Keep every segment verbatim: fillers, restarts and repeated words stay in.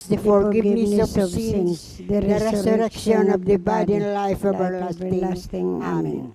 the forgiveness of sins, the resurrection of the body, and life everlasting. Amen.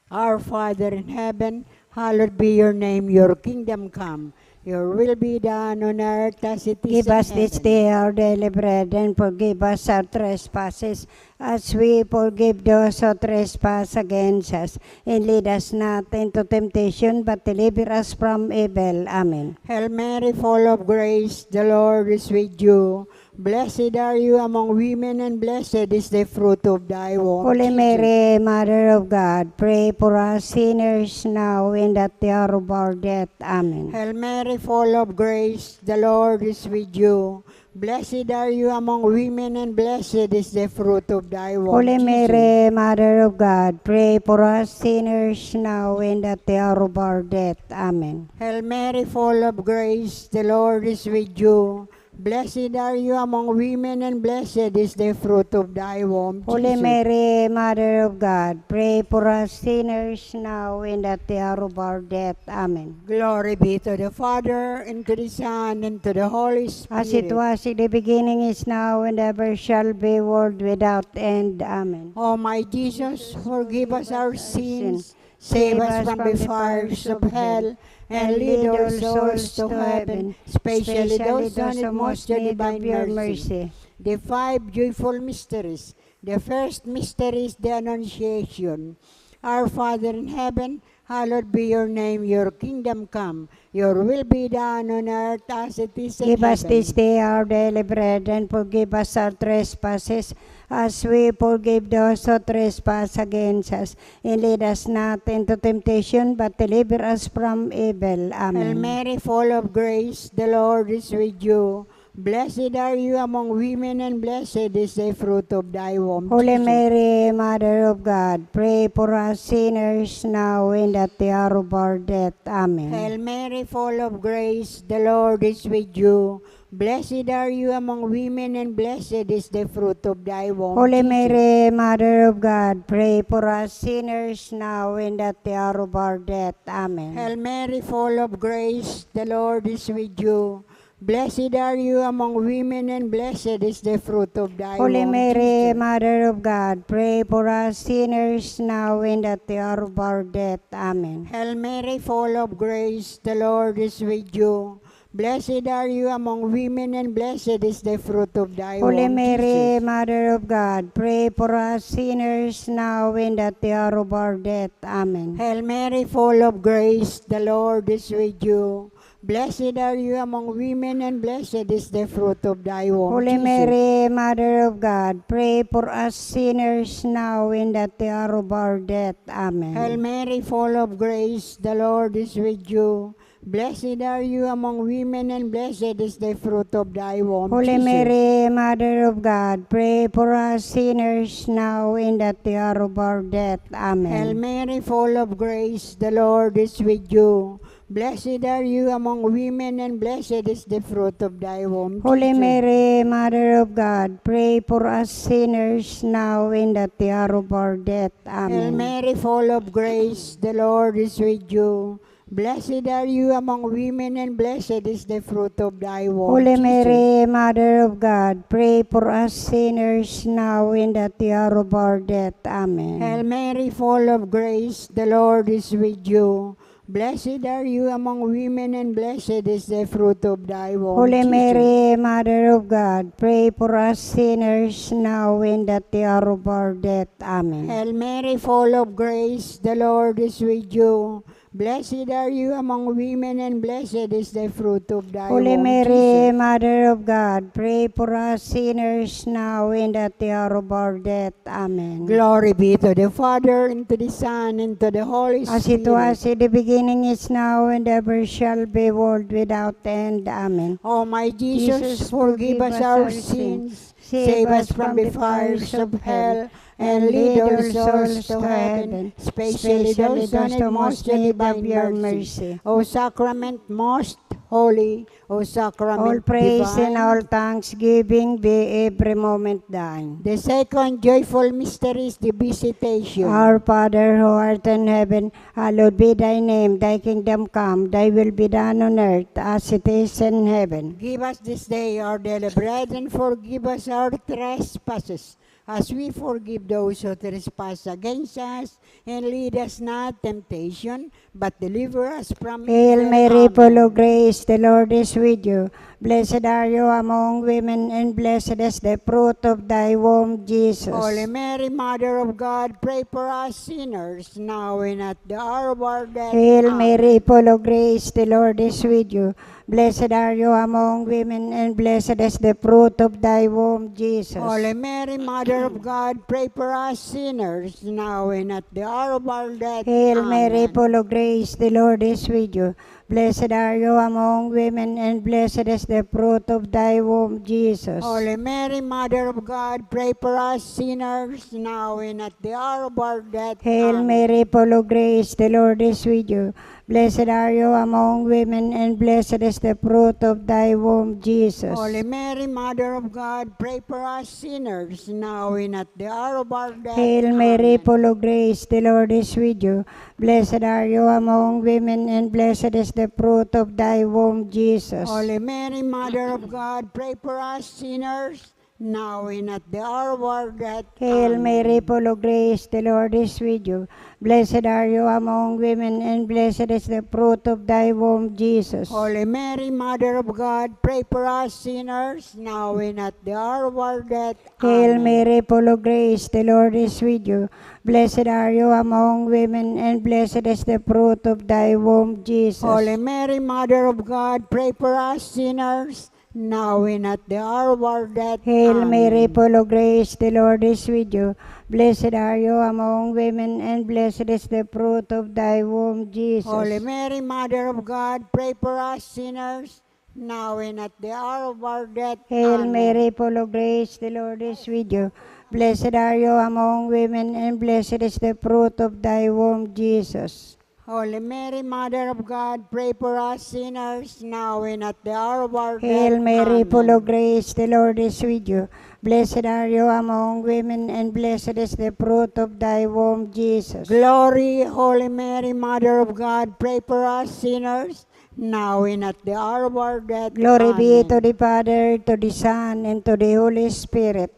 Our Father in heaven, hallowed be your name. Your kingdom come. Your will be done on earth as it is in heaven. Give us this day our daily bread, and forgive us our trespasses, as we forgive those who trespass against us. And lead us not into temptation, but deliver us from evil. Amen. Hail Mary, full of grace, the Lord is with you. Blessed are you among women, and blessed is the fruit of thy womb, Jesus. Holy Mary, Mother of God, pray for us sinners now and at the hour of our death. Amen. Hail Mary, full of grace, the Lord is with you. Blessed are you among women, and blessed is the fruit of thy womb, Jesus. Holy Mary, Mother of God, pray for us sinners now and at the hour of our death. Amen. Hail Mary, full of grace, the Lord is with you. Blessed are you among women, and blessed is the fruit of thy womb, Jesus. Holy Mary, Mother of God, pray for us sinners now and at the hour of our death. Amen. Glory be to the Father, and to the Son, and to the Holy Spirit. As it was in the beginning, is now, and ever shall be, world without end. Amen. O my Jesus, forgive us our sins, save us from the fires of hell, and lead all souls to heaven, especially those who need most your divine mercy. The five joyful mysteries. The first mystery is the Annunciation. Our Father in heaven, hallowed be your name. Your kingdom come. Your will be done on earth as it is in heaven. Give us this day our daily bread, and forgive us our trespasses, as we forgive those who trespass against us. And lead us not into temptation, but deliver us from evil. Amen. Hail Mary, full of grace, the Lord is with you. Blessed are you among women, and blessed is the fruit of thy womb, Jesus. Holy Mary, Mother of God, pray for us sinners now and at the hour of our death. Amen. Hail Mary, full of grace, the Lord is with you. Blessed are you among women, and blessed is the fruit of thy womb, Jesus. Holy Mary, Mother of God, pray for us sinners now and at the hour of our death. Amen. Hail Mary, full of grace, the Lord is with you. Blessed are you among women, and blessed is the fruit of thy womb, Jesus. Holy Mary, Mother of God, pray for us sinners now and at the hour of our death. Amen. Hail Mary, full of grace, the Lord is with you. Blessed are you among women, and blessed is the fruit of thy womb, Jesus. Holy Mary, Mother of God, pray for us sinners now and at the hour of our death. Amen. Hail Mary, full of grace, the Lord is with you. Blessed are you among women, and blessed is the fruit of thy womb, Jesus. Holy Mary, Mother of God, pray for us sinners now and at the hour of our death. Amen. Hail Mary, full of grace, the Lord is with you. Blessed are you among women, and blessed is the fruit of thy womb, Jesus. Holy Mary, Mother of God, pray for us sinners now and at the hour of our death. Amen. Hail Mary, full of grace, the Lord is with you. Blessed are you among women, and blessed is the fruit of thy womb, Jesus. Holy Mary, Mother of God, pray for us sinners now and at the hour of our death. Amen. Hail Mary, full of grace, the Lord is with you. Blessed are you among women, and blessed is the fruit of thy womb, Jesus. Holy Mary, Mother of God, pray for us sinners now and at the hour of our death. Amen. Hail Mary, full of grace, the Lord is with you. Blessed are you among women, and blessed is the fruit of thy womb, Jesus. Holy Mary, Mother of God, pray for us sinners now and at the hour of our death. Amen. Hail Mary, full of grace, the Lord is with you. Blessed are you among women, and blessed is the fruit of thy womb, Jesus. Holy Mary, Mother of God, pray for us sinners now and at the hour of our death. Amen. Glory be to the Father, and to the Son, and to the Holy Spirit. As it was in the beginning, is now, and ever shall be, world without end. Amen. O my Jesus, forgive us our sins, save us from the fires of hell, and lead all souls to heaven, especially those who need most your divine mercy. O Sacrament most holy, O Sacrament divine. All praise and all thanksgiving be every moment thine. The second joyful mystery is the visitation. Our Father who art in heaven, hallowed be thy name. Thy kingdom come, thy will be done on earth as it is in heaven. Give us this day our daily bread and forgive us our trespasses, as we forgive those who trespass against us, and lead us not temptation, but deliver us from evil. Hail Mary, full of grace, the Lord is with you. Blessed are you among women, and blessed is the fruit of thy womb, Jesus. Holy Mary, Mother of God, pray for us sinners, now and at the hour of our death. Hail Mary, full of grace, the Lord is with you. Blessed are you among women, and blessed is the fruit of thy womb, Jesus. Holy Mary, Mother of God, pray for us sinners, now and at the hour of our death. Hail Mary, full of grace, the Lord is with you. Blessed are you among women, and blessed is the fruit of thy womb, Jesus. Holy Mary, Mother of God, pray for us sinners, now and at the hour of our death. Hail Mary, full of grace, the Lord is with you. Blessed are you among women, and blessed is the fruit of thy womb, Jesus. Holy Mary, Mother of God, pray for us sinners, now and at the hour of our death. Hail Mary, full of grace, the Lord is with you. Blessed are you among women, and blessed is the fruit of thy womb, Jesus. Holy Mary, Mother of God, pray for us sinners, now and at the hour of our death. Hail Mary, full of grace, the Lord is with you. Blessed are you among women, and blessed is the fruit of thy womb, Jesus. Holy Mary, Mother of God, pray for us sinners, now and at the hour of our death. Hail Mary, full of grace, the Lord is with you. Blessed are you among women, and blessed is the fruit of thy womb, Jesus. Holy Mary, Mother of God, pray for us sinners, now and at the hour of our death. Hail Mary, full of grace, the Lord is with you. Blessed are you among women, and blessed is the fruit of thy womb, Jesus. Holy Mary, Mother of God, pray for us sinners, now and at the hour of our death. Hail Mary, full of grace, the Lord is with you. Blessed are you among women, and blessed is the fruit of thy womb, Jesus. Holy Mary, Mother of God, pray for us sinners, now and at the hour of our death. Hail Mary, full of grace, the Lord is with you. Blessed are you among women, and blessed is the fruit of thy womb, Jesus. Glory, Holy Mary, Mother of God, pray for us sinners, now and at the hour of our death. Glory be to the Father, to the Son, and to the Holy Spirit,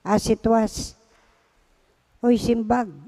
as it was. Oy, simbag.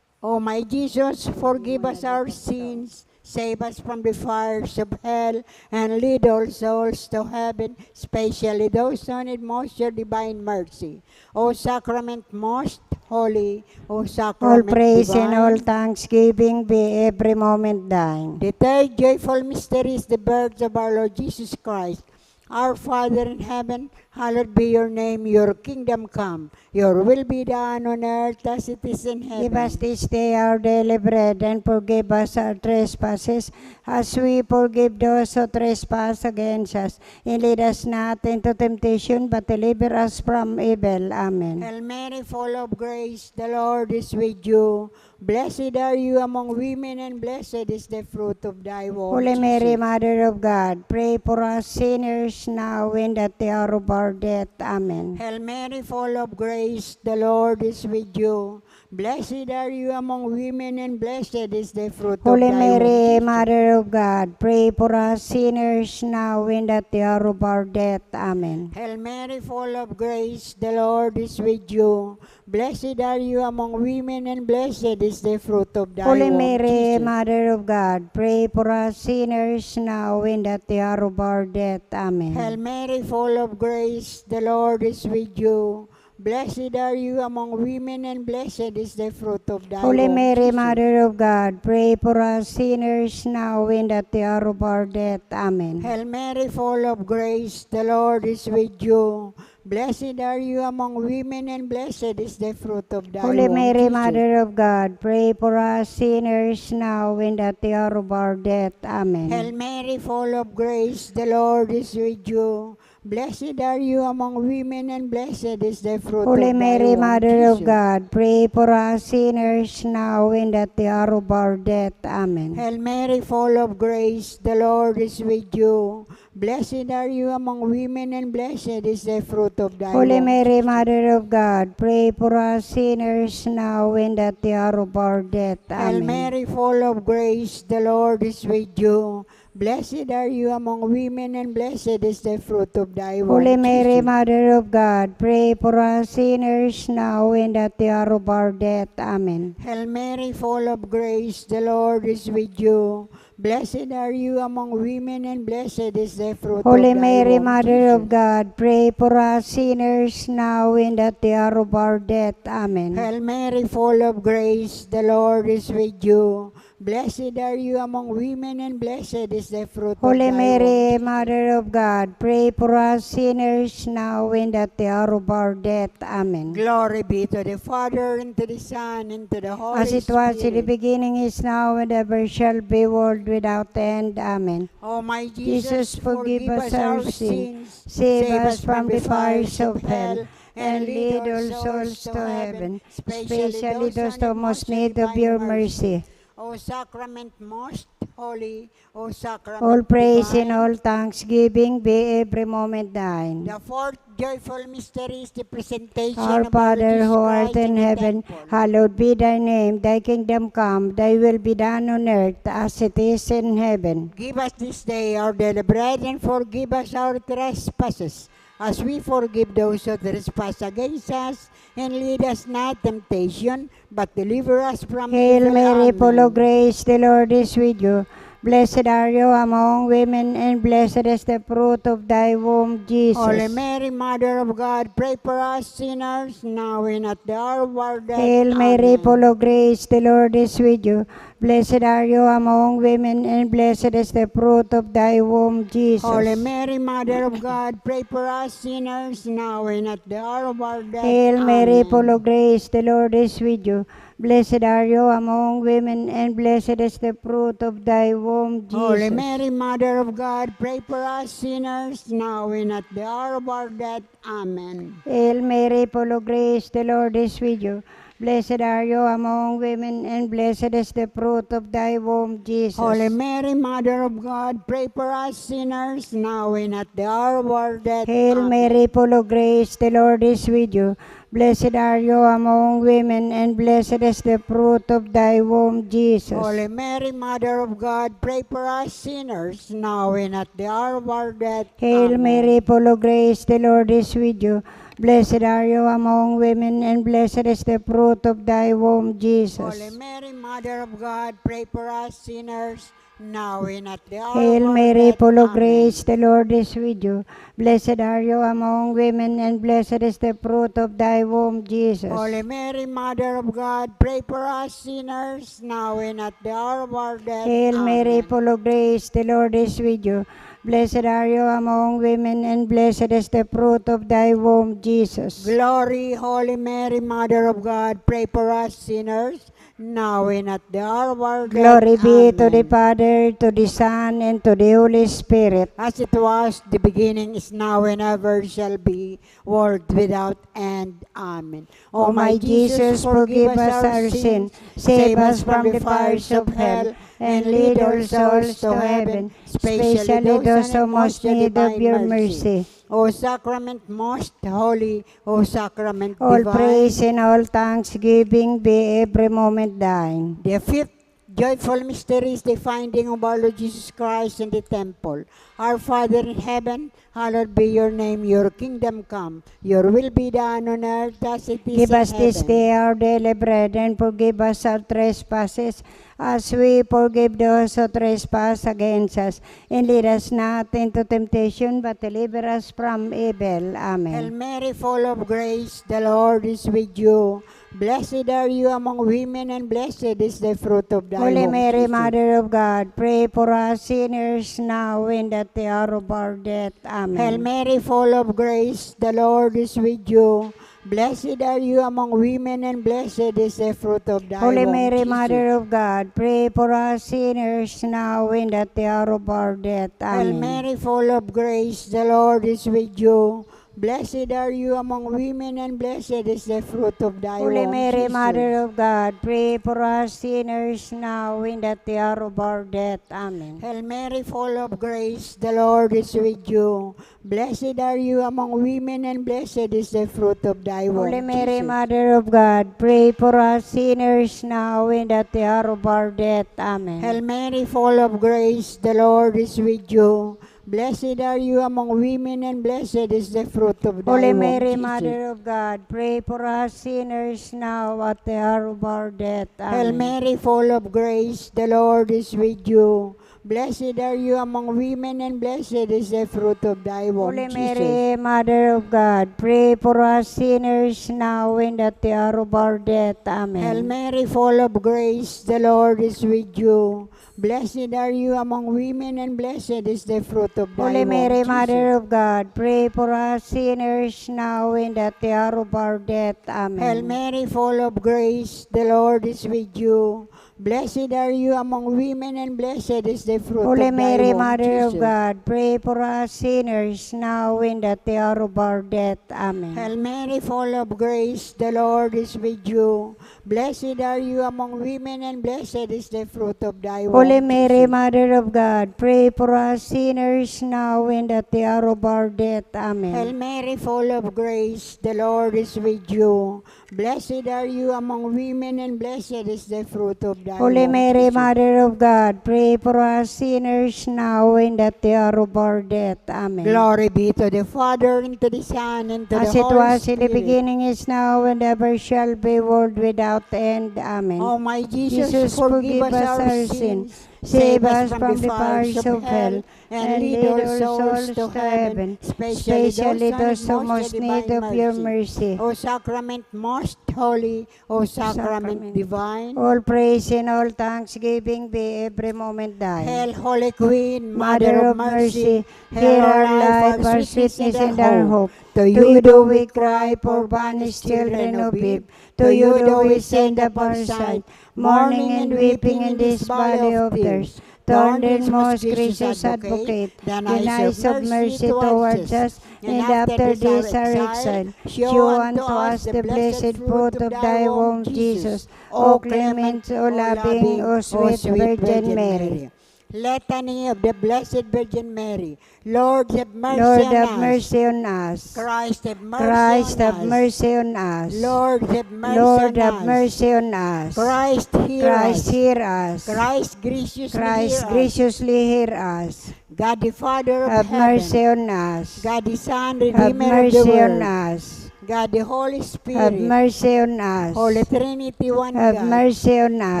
O my Jesus, forgive us our sins, save us from the fires of hell, and lead all souls to heaven, especially those who need most your divine mercy. O Sacrament most holy, O Sacrament divine. All praise and all thanksgiving be every moment thine. The third joyful mystery is the birth of our Lord Jesus Christ. Our Father in heaven, hallowed be your name. Your kingdom come. Your will be done on earth as it is in heaven. Give us this day our daily bread, and forgive us our trespasses, as we forgive those who trespass against us. And lead us not into temptation, but deliver us from evil. Amen. Hail Mary, full of grace, the Lord is with you. Blessed are you among women, and blessed is the fruit of thy womb, Jesus. Holy Mary, Mother of God, pray for us sinners now and at the hour of our death. Amen. Hail Mary, full of grace, the Lord is with you. Blessed are you among women, and blessed is the fruit of thy womb, Jesus. Holy Mary, Mother of God, pray for us sinners now and at the hour of our death. Amen. Hail Mary, full of grace, the Lord is with you. Blessed are you among women, and blessed is the fruit of thy womb, Jesus. Holy Mary, Mother of God, pray for us sinners now and at the hour of our death. Amen. Hail Mary, full of grace, the Lord is with you. Blessed are you among women, and blessed is the fruit of thy womb, Jesus. Holy Mary, Mother of God, pray for us sinners now and at the hour of our death. Amen. Hail Mary, full of grace, the Lord is with you. Blessed are you among women, and blessed is the fruit of thy womb, Jesus. Holy Mary, Mother of God, pray for us sinners now and at the hour of our death. Amen. Hail Mary, full of grace, the Lord is with you. Blessed are you among women, and blessed is the fruit Holy of thy Mary, womb, Mother of Jesus. God, pray for us sinners now and at the hour of our death. Amen. Hail Mary, full of grace, the Lord is with you. Blessed are you among women, and blessed is the fruit of thy Holy womb, Mary, Jesus. Mother of God, pray for us sinners now and at the hour of our death. Hail Amen. Mary, full of grace, the Lord is with you. Blessed are you among women, and blessed is the fruit of thy womb, Holy Mary, Jesus. Mother of God, pray for us sinners now and at the hour of our death. Amen. Hail Mary, full of grace, the Lord is with you. Blessed are you among women, and blessed is the fruit Holy of thy Mary, womb, Mother of Jesus. God, pray for us sinners now and at the hour of our death. Amen. Hail Mary, full of grace, the Lord is with you. Blessed are you among women, and blessed is the fruit Holy of thy Mary, womb, Jesus. Mother of God, pray for us sinners now and at the hour of our death. Amen. Glory be to the Father, and to the Son, and to the Holy Spirit. As it was in the beginning, is now, and ever shall be, world without end. Amen. O my Jesus, forgive us our sins, save us from the fires of hell, and lead all souls to heaven, especially those who most need of your mercy. O Sacrament most holy, O Sacrament divine. All praise and all thanksgiving be every moment thine. The fourth joyful mystery is the presentation of our Lord Jesus Christ in the temple. Our Father who art in heaven, hallowed be thy name. Thy kingdom come, thy will be done on earth as it is in heaven. Give us this day our daily bread, and forgive us our trespasses, as we forgive those who trespass against us, and lead us not temptation, but deliver us from evil. Hail Mary, full of grace, the Lord is with you. Blessed are you among women, and blessed is the fruit of thy womb, Jesus. Holy Mary, Mother of God, pray for us sinners, now and at the hour of our death. Hail Mary, full of grace, the Lord is with you. Blessed are you among women, and blessed is the fruit of thy womb, Jesus. Holy Mary, Mother of God, pray for us sinners, now and at the hour of our death. Hail Mary, full of grace, the Lord is with you. Blessed are you among women, and blessed is the fruit of thy womb, Jesus. Holy Mary, Mother of God, pray for us sinners, now and at the hour of our death. Amen. Hail Mary, full of grace, the Lord is with you. Blessed are you among women, and blessed is the fruit of thy womb, Jesus. Holy Mary, Mother of God, pray for us sinners, now and at the hour of our death. Amen. Hail Mary, full of grace, the Lord is with you. Blessed are you among women, and blessed is the fruit of thy womb, Jesus. Holy Mary, Mother of God, pray for us sinners, now and at the hour of our death. Hail Mary, full of grace, the Lord is with you. Blessed are you among women, and blessed is the fruit of thy womb, Jesus. Holy Mary, Mother of God, pray for us sinners, now and at the hour of our death. Hail Mary, full of grace, the Lord is with you. Blessed are you among women, and blessed is the fruit of thy womb, Jesus. Holy Mary, Mother of God, pray for us sinners, now and at the hour of our death. Hail Mary, full of grace, the Lord is with you. Blessed are you among women, and blessed is the fruit of thy womb, Jesus. Glory, Holy Mary, Mother of God, pray for us sinners, now and at the hour of our death. Glory be to the Father, to the Son, and to the Holy Spirit. As it was the beginning, is now, and ever shall be, world without end. Amen. O my Jesus, forgive us our sins, save us from the fires of hell, and lead all souls to heaven, especially those who most need of your mercy. O Sacrament most holy, O Sacrament divine. All praise and all thanksgiving be every moment thine. The fifth joyful mystery is the finding of our Lord Jesus Christ in the temple. Our Father in heaven, hallowed be your name. Your kingdom come. Your will be done on earth as it is in heaven. Give us this day our daily bread, and forgive us our trespasses, as we forgive those who trespass against us. And lead us not into temptation, but deliver us from evil. Amen. Hail Mary, full of grace, the Lord is with you. Blessed are you among women, and blessed is the fruit of thy womb, Jesus. Holy Mary, Mother of God, pray for us sinners now and at the hour of our death. Amen. Hail Mary, full of grace, the Lord is with you. Blessed are you among women, and blessed is the fruit of thy Holy womb, Mary, Jesus. Mother of God, pray for us sinners now and at the hour of our death. Hail Amen. Mary, full of grace, the Lord is with you. Blessed are you among women, and blessed is the fruit of thy Holy womb, Mary, Jesus. Mother of God, pray for us sinners now and at the hour of our death. Amen. Hail Mary, full of grace, the Lord is with you. Blessed are you among women, and blessed is the fruit of thy womb, Holy Mary, Jesus. Mother of God, pray for us sinners now and at the hour of our death. Amen. Hail Mary, full of grace, the Lord is with you. Blessed are you among women, and blessed is the fruit of thy Holy womb, Mary, Jesus. Mother of God, pray for us sinners now at the hour of our death. Hail Amen. Mary, full of grace, the Lord is with you. Blessed are you among women, and blessed is the fruit of thy womb, Holy Jesus. Mary, Mother of God, pray for us sinners now and at the hour of our death. Amen. Hail Mary, full of grace, the Lord is with you. Blessed are you among women, and blessed is the fruit of thy Holy womb, Mary, Jesus. Mother of God, pray for us sinners now and at the hour of our death. Amen. Hail Mary, full of grace, the Lord is with you. Blessed are you among women, and blessed is the fruit Holy of thy Mary, womb, Mother of Jesus. God, pray for us sinners now and at the hour of our death. Amen. Hail Mary, full of grace, the Lord is with you. Blessed are you among women, and blessed is the fruit of thy womb, Holy Mary, Jesus. Mother of God, pray for us sinners now and at the hour of our death. Amen. Hail Mary, full of grace, the Lord is with you. Blessed are you among women, and blessed is the fruit of thy Holy womb, Mary, Jesus. Mother of God, pray for us sinners now and at the hour of our death. Amen. Glory be to the Father, and to the Son, and to As the it Holy was in the Spirit. Beginning, is now, and ever shall be, world without end. Amen. O my Jesus, Jesus, forgive forgive us us our our sins, sins, save us from the fires of hell, and lead all souls to heaven, especially those who most need of your mercy. O sacrament most holy, O sacrament divine. All praise and all thanksgiving be every moment thine. Hail, Holy Queen, Mother of Mercy, hear our life, our sweetness, and our hope. To you do we cry, poor banished children of Eve. To you do we send up our sight, mourning and weeping in this valley of tears. Turn then, most gracious Advocate, thine eyes of mercy towards us, and after this our exile, show unto us the blessed fruit of thy womb, Jesus. O clement, O loving, O sweet Virgin Mary. Litany of the Blessed Virgin Mary. Lord, have mercy on us. Lord, have mercy on us. Christ, have mercy on us. Christ, have mercy on us. Lord, have mercy on us. Lord, have mercy on us. Christ, hear us. Christ, hear us. Christ, graciously hear us. Christ, graciously hear us. God the Father of heaven. Have mercy on us. God the Son, Redeemer of the world. Have mercy on us. God the Holy Spirit. Have mercy on us. Holy Trinity, one God. Have mercy on us.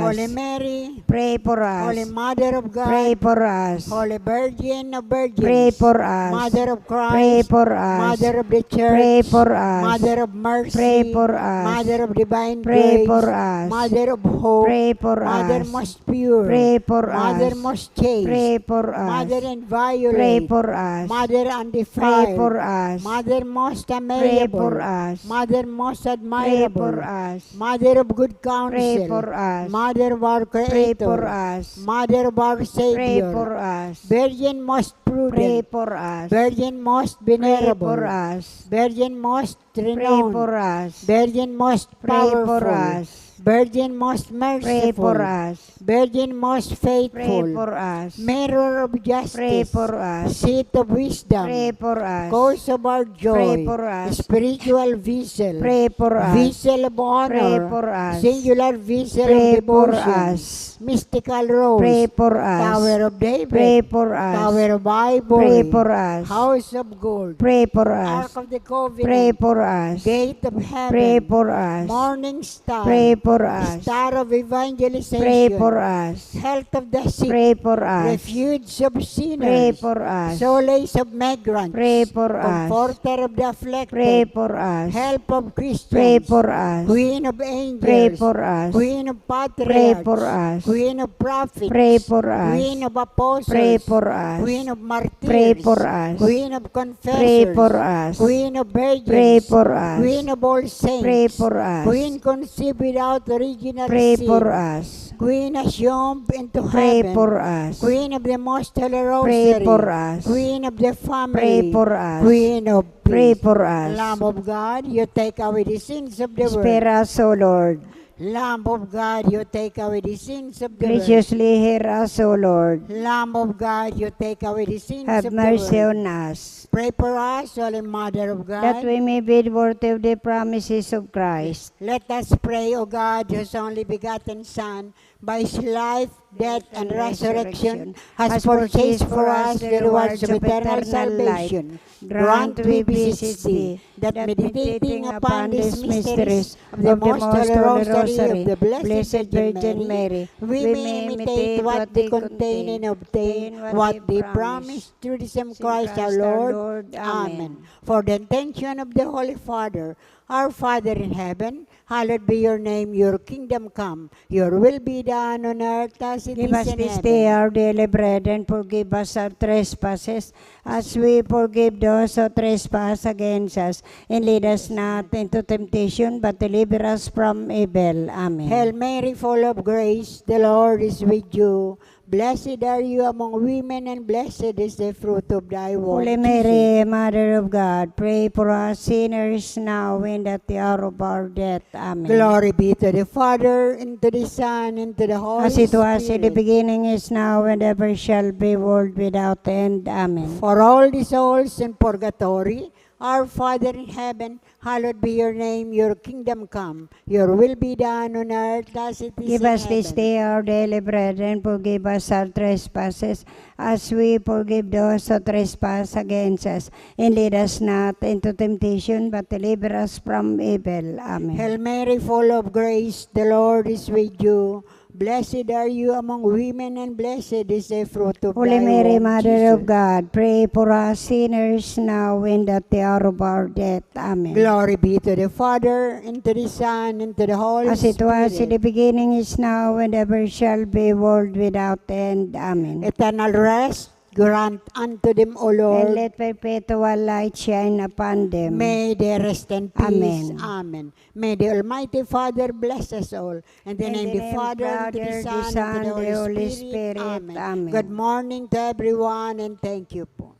Holy Mary. Pray for us. Holy Mother of God. Pray for us. Holy Virgin of Virgins. Pray for us. Mother of Christ. Pray for us. Mother of the Church. Pray for us. Mother of Mercy. Pray for us. Mother of Divine Grace. Pray for us. Mother of Hope. Pray for us. Mother most pure. Pray for us. Mother most chaste. Pray for us. Mother inviolate. Pray for us. Mother undefiled. Pray for us. Mother most amiable. Pray for us. Mother most admirable. Pray for us. Mother of good counsel. Pray for us. Mother of our Creator. Pray for us. Mother of our Savior. Pray for us. Virgin most prudent. Pray for us. Virgin most venerable. Pray for us. Virgin most renowned. Pray for us. Virgin most powerful. Pray for us. Virgin most merciful. Pray for us. Virgin most faithful. Pray for us. Mirror of justice. Pray for us. Seat of wisdom. Pray for us. Cause of our joy. Pray for us. Spiritual vessel. Pray for us. Vessel of honor. Pray for us. Singular vessel of devotion. Pray for us. Mystical Rose. Pray for us. Tower of David. Pray for us. Tower of Ivory. Pray for us. House of Gold. Pray for us. Ark of the Covenant. Pray for us. Gate of Heaven. Pray for us. Morning Star. Pray for us. Star of Evangelization. Pray for us. Health of the sick. Pray for us. Refuge of sinners. Pray for us. Solace of migrants. Pray for us. Comforter of the afflicted. Pray for us. Help of Christians. Pray for us. Queen of angels. Pray for us. Queen of patriarchs. Pray for us. Queen of prophets. Pray for us. Queen of apostles. Pray for us. Queen of Martyrs, pray for us. Queen of Confessors, pray for us. Queen of Virgins, pray for us. Queen of all Saints, pray for us. Queen conceived without original sin, pray for us. Queen assumed into heaven, pray for us. Queen of the Most Holy Rosary, pray for us. Queen of the Family, pray for us. Queen of Peace, pray for us. Lamb of God, you take away the sins of the world. Spare us, O Lord. Lamb of God, you take away the sins of the world. Graciously hear us, O Lord. Lamb of God, you take away the sins of the world. Have mercy on us. Pray for us, Holy Mother of God, that we may be worthy of the promises of Christ. Let us pray, O God, whose only begotten Son, by his life, death, and resurrection, has purchased for us the rewards of eternal salvation. Grant, we beseech thee, that meditating upon these mysteries of the Most Holy Rosary of the Blessed Virgin Mary, we may imitate what they contain and obtain what they promise. Through the same Christ our Lord. Amen. For the intention of the Holy Father, our Father in heaven, hallowed be your name, your kingdom come, your will be done on earth as it is in heaven. Give us this day our daily bread, and forgive us our trespasses, as we forgive those who trespass against us. And lead us not into temptation, but deliver us from evil. Amen. Hail Mary, full of grace, the Lord is with you. Blessed are you among women, and blessed is the fruit of thy womb, Holy Mary, Jesus. Mother of God, pray for us sinners now and at the hour of our death. Amen. Glory be to the Father, and to the Son, and to the Holy Spirit. As it was in the beginning, is now, and ever shall be, world without end. Amen. For all the souls in purgatory, our Father in heaven, hallowed be your name, your kingdom come, your will be done on earth as it is in heaven. Give us this day our daily bread, and forgive us our trespasses, as we forgive those who trespass against us. And lead us not into temptation, but deliver us from evil. Amen. Hail Mary, full of grace, the Lord is with you. Blessed are you among women, and blessed is the fruit of thy womb, Jesus. Holy Mary, Mother of God, pray for us sinners now and at the hour of our death. Amen. Glory be to the Father, and to the Son, and to the Holy Spirit. As it was in the beginning, is now, and ever shall be, world without end. Amen. Eternal rest grant unto them, O Lord. And let perpetual light shine upon them. May they rest in peace. Amen. Amen. May the Almighty Father bless us all. In the name of the Father, and to the Son, and to the Holy Spirit. Amen. Good morning to everyone, and thank you po.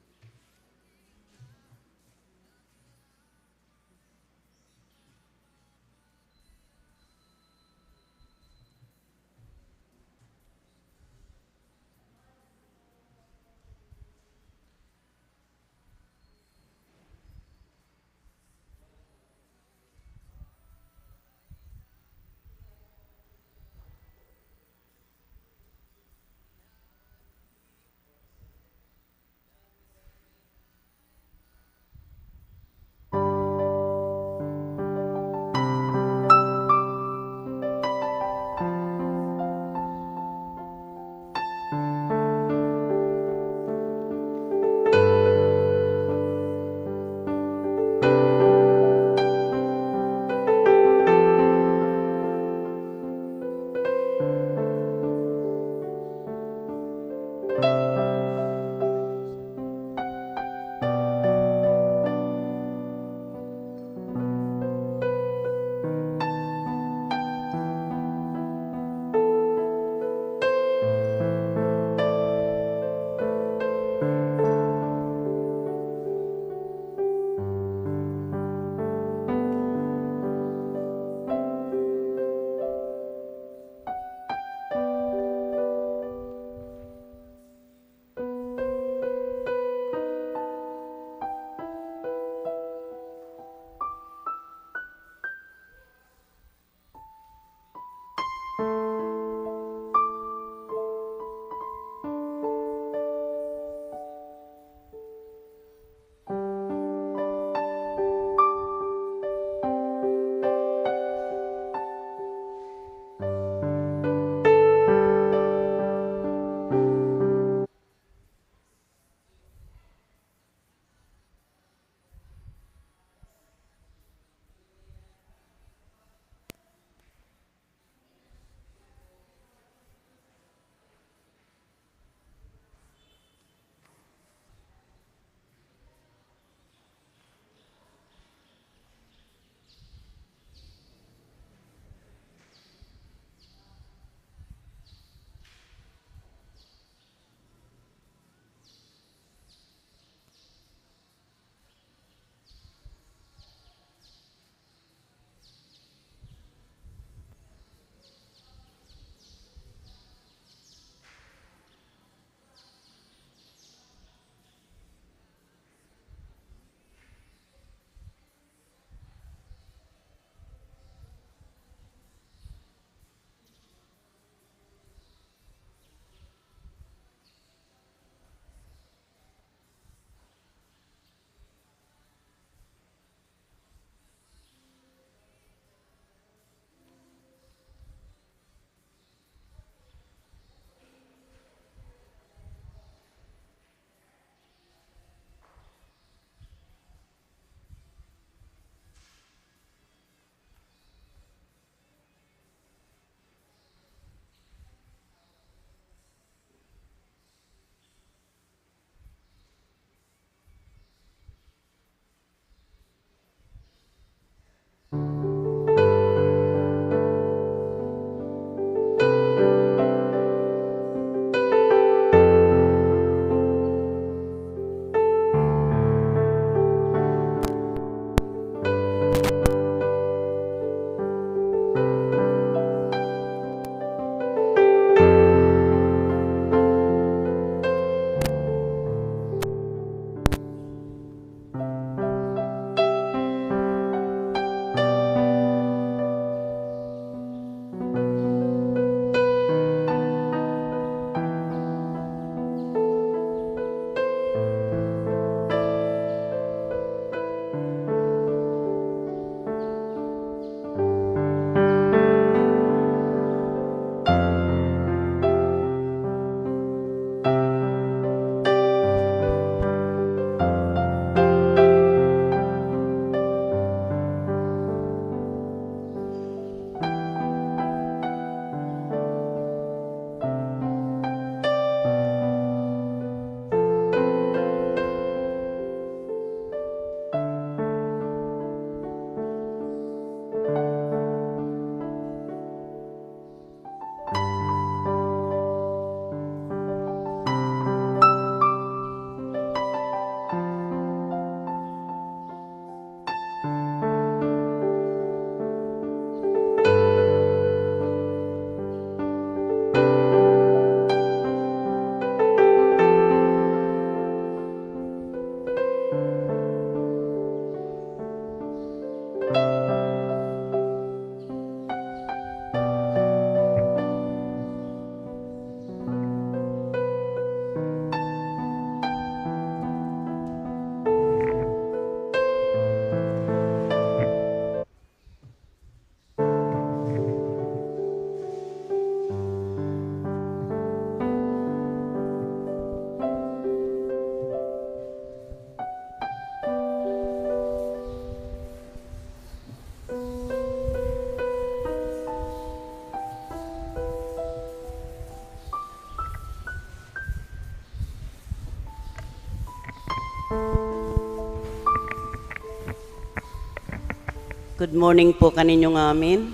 Good morning po kaninyo ngamin.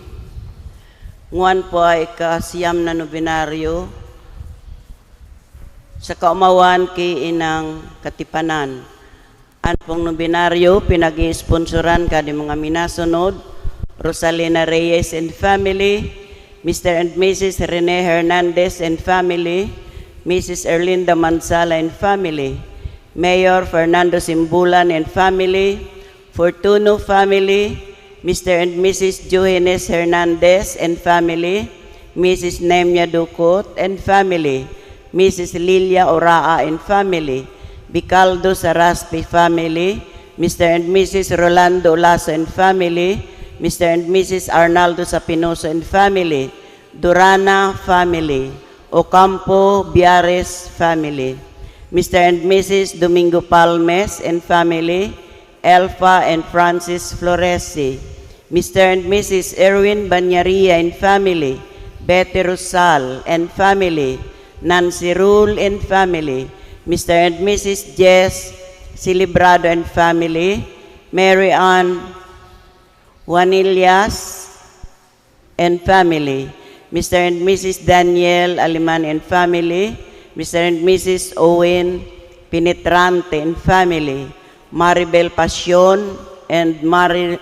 Ngwan po ay ikasiyam na nobenaryo sa kaumawan ki Inang Katipanan. An pong nobenaryo pinag-iisponsoran kan mga minasunod: Rosalina Reyes and family, Mister and Missus Rene Hernandez and family, Missus Erlinda Mansala and family, Mayor Fernando Simbulan and family, Fortuno family, Mister and Missus Johannes Hernandez and family, Missus Nemia Ducot and family, Missus Lilia Oraa and family, Bicaldo Saraspi family, Mister and Missus Rolando Lasso and family, Mister and Missus Arnaldo Sapinoso and family, Durana family, Ocampo Biares family, Mister and Missus Domingo Palmes and family, Elfa and Francis Floresi, Mister and Missus Erwin Banyaria and family, Betty Rosal and family, Nancy Rule and family, Mister and Missus Jess Celebrado and family, Mary Ann Juanillas and family, Mister and Missus Daniel Aliman and family, Mister and Missus Owen Penetrante and family, Maribel Pasion and Mari-,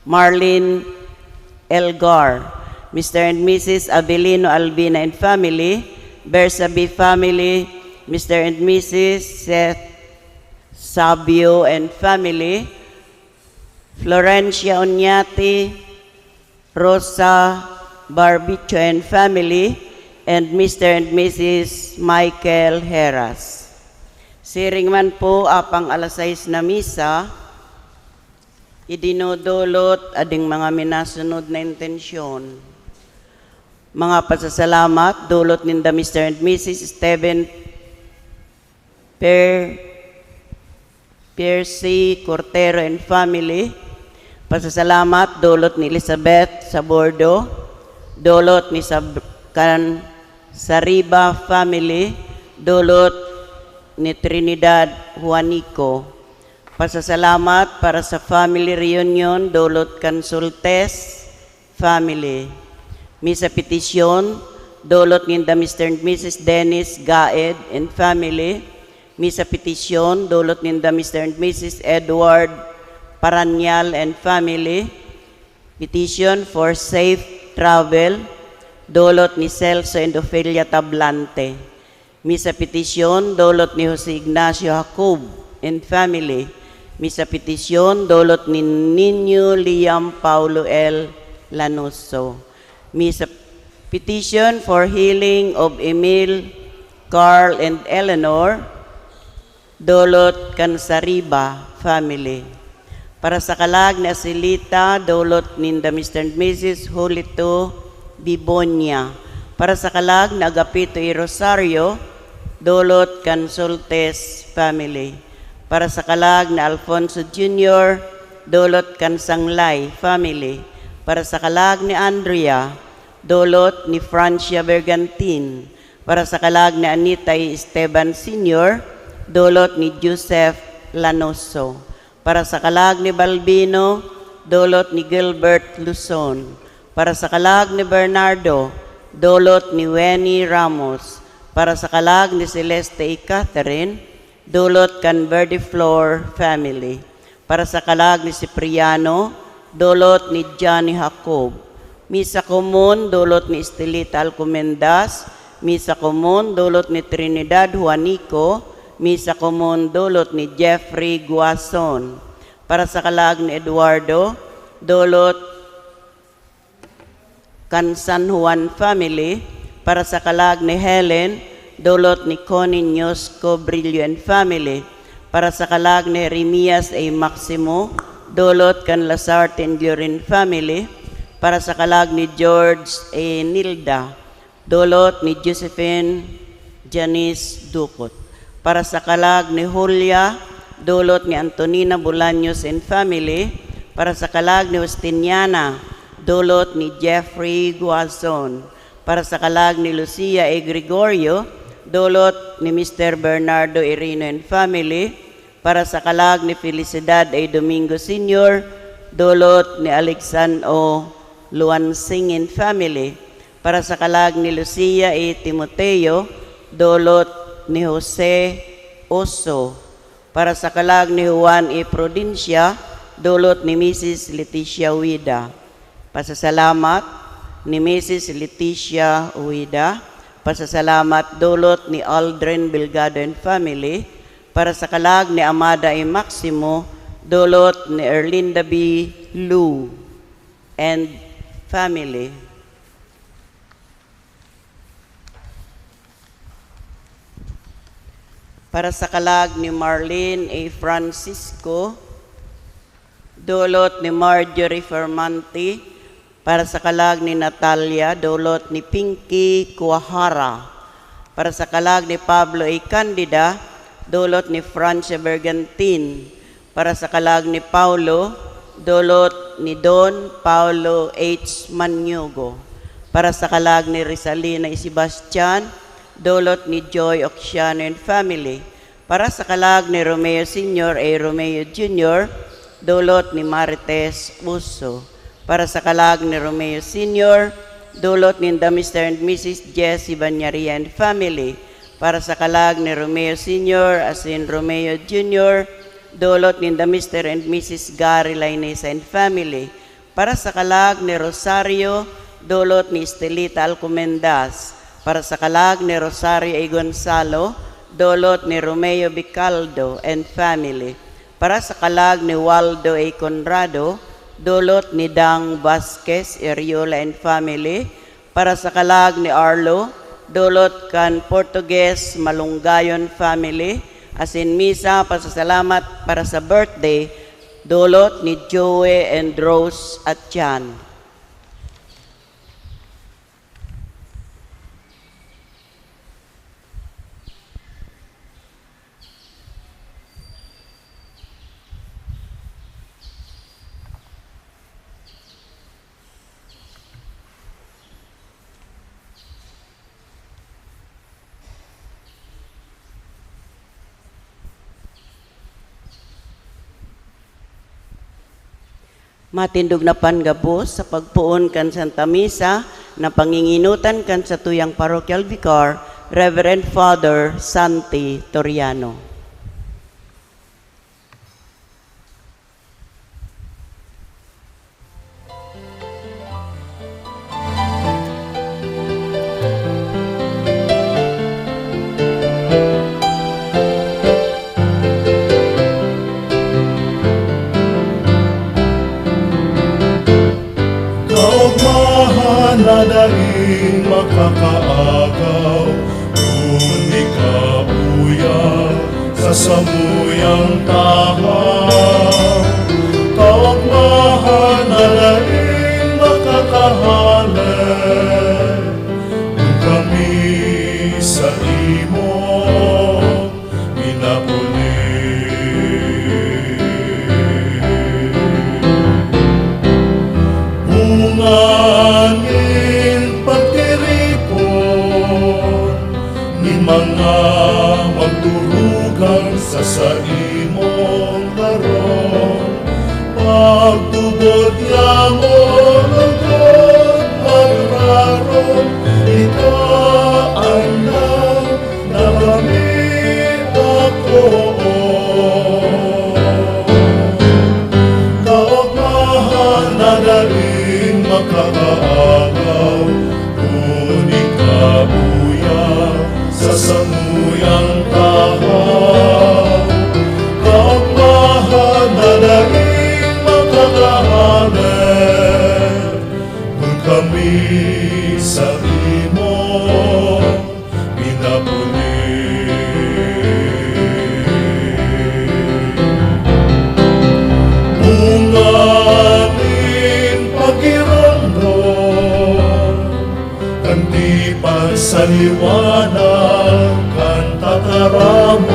Marlene Elgar, Mister and Missus Avelino Albina and family, Bersabe family, Mister and Missus Seth Sabio and family, Florencia Oñate, Rosa Barbicho and family, and Mister and Missus Michael Heras. Siring man po, apang alas sais na misa, idinodolot ading mga minasunod na intensyon. Mga pasasalamat, dolot ninda Mister and Missus Steven Per-, Percy Cortero and family. Pasasalamat, dolot ni Elizabeth Sabordo, dolot ni Sab-, kan Sariba family, dolot ni Trinidad Juanico. Pasasalamat para sa family reunion, dolot kan Sultes family. Misa petisyon, dolot ninda Mister and Missus Dennis Gaed and family. Misa petisyon, dolot ninda Mister and Missus Edward Paranial and family. Petition for safe travel, dolot ni Celso and Ofelia Tablante. Misa petisyon, dolot ni Jose Ignacio Jacob and family. Misa petisyon, dolot ni Niño Liam Paulo L Lanoso. Misa petition for healing of Emil, Carl, and Eleanor, dolot kan Sariba family. Para sa kalag ni Asilita, dolot ninda Mister and Missus Julito Bibonia. Para sa kalag ni Agapito y Rosario, dolot kan Soltes family. Para sa kalag ni Alfonso Junior, dolot kan Sanglay family. Para sa kalag ni Andrea, dolot ni Francia Bergantin. Para sa kalag ni Anita y Esteban Senior, dolot ni Joseph Lanoso. Para sa kalag ni Balbino, dolot ni Gilbert Luzon. Para sa kalag ni Bernardo, dolot ni Wenny Ramos. Para sa kalag ni Celeste y Catherine, dolot kan Verdiflor family. Para sa kalag ni Cipriano, dolot ni Johnny Jacob. Misa komon, dolot ni Estelita Alcomendas. Misa komon, dolot ni Trinidad Juanico. Misa komon, dolot ni Jeffrey Guason. Para sa kalag ni Eduardo, dolot kan San Juan family. Para sa kalag ni Helen, dolot ni Connie Ñosco Brillo and family. Para sa kalag ni Jeremias A Maximo, dolot kan Lazarte and Llorin family. Para sa kalag ni George A Nilda, dolot ni Josephine Janice Ducot. Para sa kalag ni Julia, dolot ni Antonina Bolaños and family. Para sa kalag ni Justiniana, dolot ni Jeffrey Guazon. Para sa kalag ni Lucia A Gregorio, dolot ni Mister Bernardo Irino and family. Para sa kalag ni Felicidad A Domingo Senior, dolot ni Alexan O. Luansing and family. Para sa kalag ni Lucia E. Timoteo, dolot ni Jose Oso. Para sa kalag ni Juan E. Prudencia, dolot ni Misis Leticia Uida. Pasasalamat ni Misis Leticia Uida. Pasasalamat dolot ni Aldrin Belgado and family. Para sa kalag ni Amada E. Maximo, dolot ni Erlinda B. Lu and family. Para sa kalag ni Marlene A. Francisco, dolot ni Marjorie Fermante. Para sa kalag ni Natalia, dolot ni Pinky Kuahara. Para sa kalag ni Pablo A. Candida, dolot ni Francia Bergantin. Para sa kalag ni Paulo, dolot ni Don Paulo H. Maniugo. Para sa kalag ni Rizalina y Sebastian, dolot ni Joy Occiano and family. Para sa kalag ni Romeo Senior A. Romeo Junior, dolot ni Marites Uso. Para sa kalag ni Romeo Senior, dolot ninda Mister and Missus Jessie Bañaria and family. Para sa kalag ni Romeo Senior asin Romeo Junior, dolot ninda Mister and Missus Gary Lainesa and family. Para sa kalag ni Rosario, dolot ni Estelita Alcomendas. Para sa kalag ni Rosario A. Gonzalo, dolot ni Romeo Bicaldo and family. Para sa kalag ni Waldo A. Conrado, dolot ni Dang Vasquez Eriola and family. Para sa kalag ni Arlo, dolot kan Portuguese Malunggayon family, asin misa pasasalamat para sa birthday, dolot ni Joey and Rose Atian. Matindog na panggabos sa pagpoon kan Santa Misa na pangingenotan kan satuyang Parochial Vicar, Reverend Father Santi Toriano. Kaogmahan na daing makakaagaw, kun ika uya sa samuyang tahaw. Kaogmahan na daing makakahale, kun kami sa imo minapuli. Bunga nin pagtiripon nin mga magturugang sa saimong harong. Pagtubod niamo lugod magrarom, ika an na kami akoon. Kaogmahan na daing makakaagaw, kun ika uya sa samuyang tahaw. Kaogmahan na daing makakahale, kun kami sa imo minapuli. Bunga nin pagiromdom kan tipan sa liwanag kan tataramon,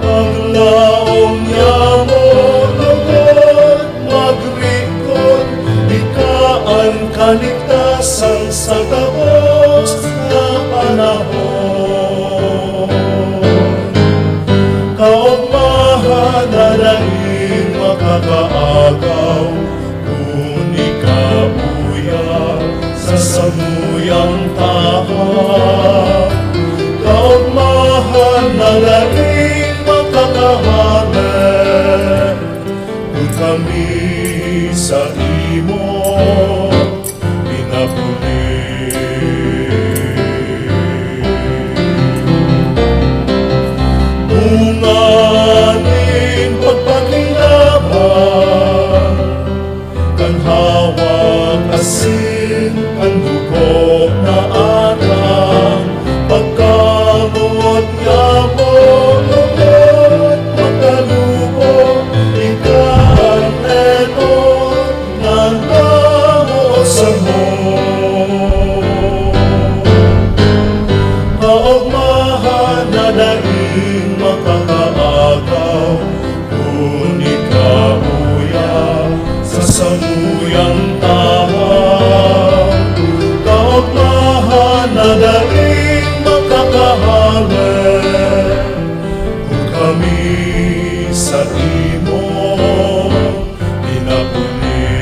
paglaom niamo lugod magrikot, ika an kaligtasan sa gabos na panahon. Kaogmahan na daing makakaagaw, Ikaw, kun ikaw uya sa samuyang tahaw, kaogmahan na daing makakahale, kun kami sa imo pinapuli. Bunga nin pagpakilaban kan hawak asin kan dugo na atang pagkamoot nyamo, lugod magkalubo, ikaw an eto nagtamo samo. Kaogmahan na daing makakaagaw, kun ikaw uya sa samuyang tahaw. Kaogmahan na daing makakahale, kun kami sa imo pinapuli.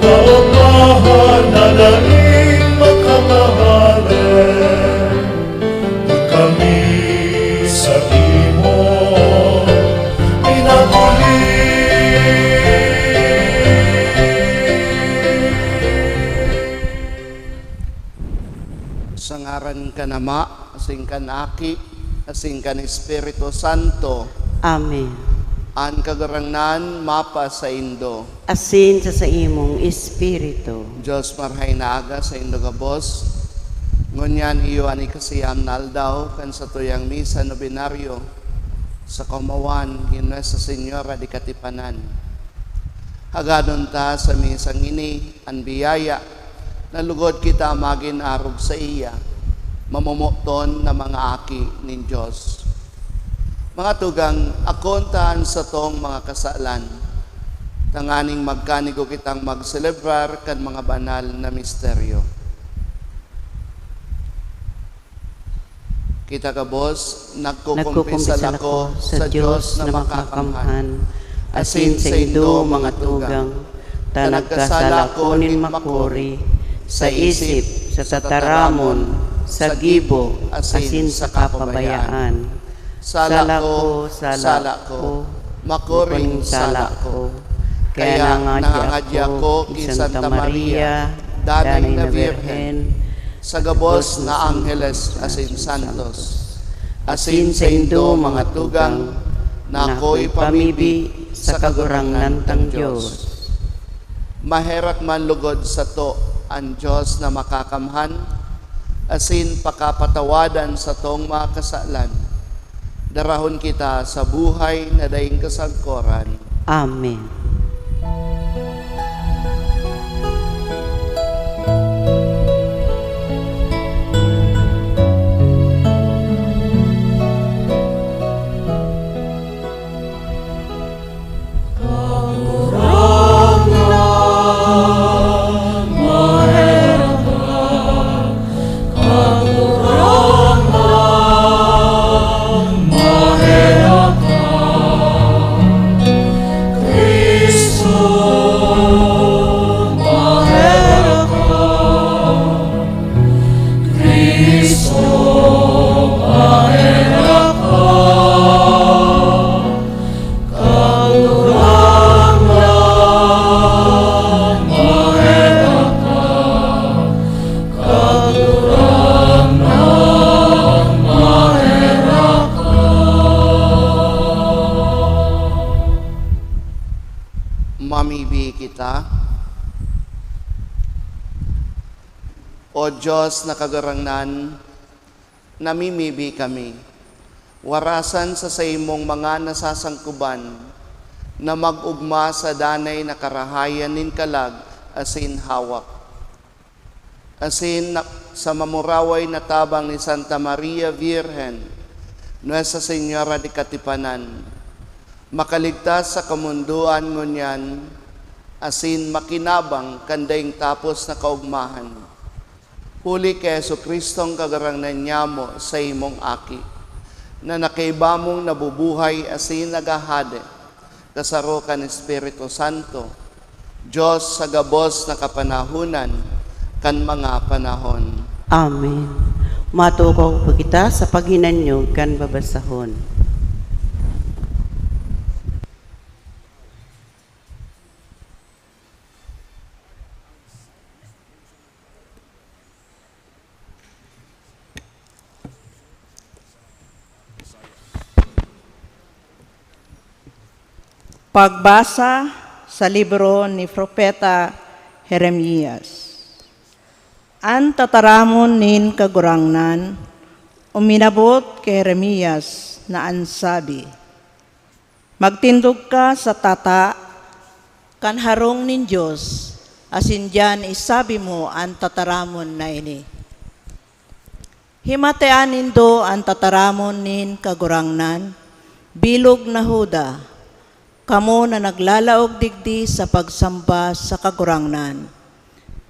Kaogmahan na daing makakahale, kun kami sa imo pinapuli. Sa ngaran kan Ama, asin kan Aki, asin kan Espiritu Santo. Amen. An Kagurangnan mapasaindo. Asin sa saimong espiritu. Dios marhay na aga saindo gabos. Ngunyan iyo an ikasiyam na aldaw kan satuyang misa nobenaryo sa kaomawan nin Nuestra Señora de Katipanan. Hagadon ta sa misang ini an biyaya na lugod kita magin arog saiya, mamomoton na mga aki nin Dios. Mga tugang, akoon ta an satong mga kasalan, tanganing magkanigo kitang magselebrar kan mga banal na misteryo. Kita gabos, nagkukumpisal ako sa Dios na makakamhan, asin saindo, mga tugang, ta nagkasala ako nin makuri, sa isip, sa tataramon, sa gibo, asin sa kapabayaan. Sala ko, sala ko, makuring sala ko. Kaya nangangadya ako ki Santa Maria, Danay na Birhen, sa gabos na angheles asin santos, asin saindo, mga tugang, na ako ipamibi sa Kagurangnan tang Dios. Maherak man lugod sato an Dios na makakamhan, asin pakapatawadan satong mga kasalan. Darahon kita sa buhay na daing kasagkoran. Amen. Mamibi kita. O Dios na Kagurangnan, namimibi kami. Warasan sa saimong mga nasasangkuban na mag-ogma sa danay na karahayan nin kalag asin hawak. Asin na, sa mamuraway na tabang ni Santa Maria Virgen, Nuestra Señora de Katipanan, makaligtas sa kamundoan ngunyan, asin makinabang kan daing tapos na kaogmahan. Huli ki Jesu-Cristong Kagurangnan nyamo, saimong Aki, na nakaiba mong nabubuhay asin naghahade, Kasaro kan Espiritu Santo, Dios sa gabos na kapanahonan kan mga panahon. Amen. Matukaw po kita sa paghinanyog kan babasahon. Pagbasa sa libro ni Propeta Jeremias. An tataramon nin Kagurangnan uminabot ki Jeremias na an sabi, "Magtindog ka sa tata kan harong nin Dios, asin diyan isabi mo an tataramon na ini." Himatean nindo an tataramon nin Kagurangnan, bilog na Juda, kamo na naglalaog digdi sa pagsamba sa Kagurangnan.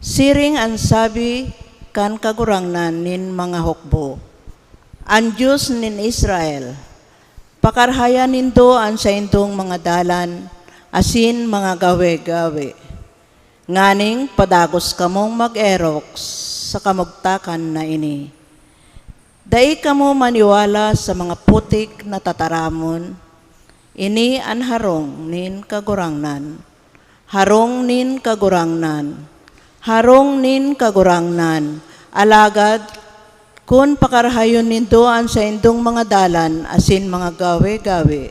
Siring an sabi kan Kagurangnan nin mga hukbo, an Dios nin Israel, "Pakarhayan nindo an saindong mga dalan asin mga gawe-gawe." Nganing padagos kamong mag-erok sa kamugtakan na ini. Dai kamo maniwala sa mga putik na tataramon. Ini an harong nin Kagurangnan. Harong nin Kagurangnan. Harong nin Kagurangnan. Alagad, kun pakarahayon nindo an saindong mga dalan asin mga gawe-gawe,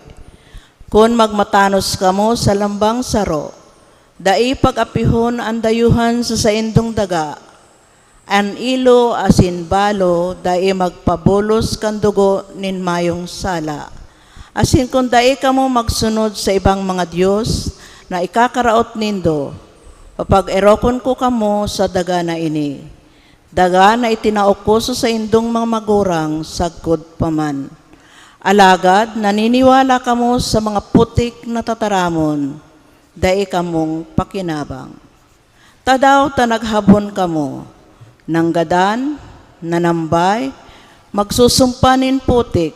kun magmatanos kamo sa lambang saro, dai pag-apihon an dayuhan sa saindong daga, an ilo asin balo dai magpabulos kan dugo nin mayong sala. Asin kun dai kamo magsunod sa ibang mga dios na ikakaraot nindo, papag-erokon ko kamo sa daga na ini, daga na itinao ko sa saindong mga magurang sagkod pa man. Alagad naniniwala kamo sa mga putik na tataramon, dai kamong pakinabang. Tadaw ta naghabon kamo, nanggadan, nanambay, magsusumpa nin putik,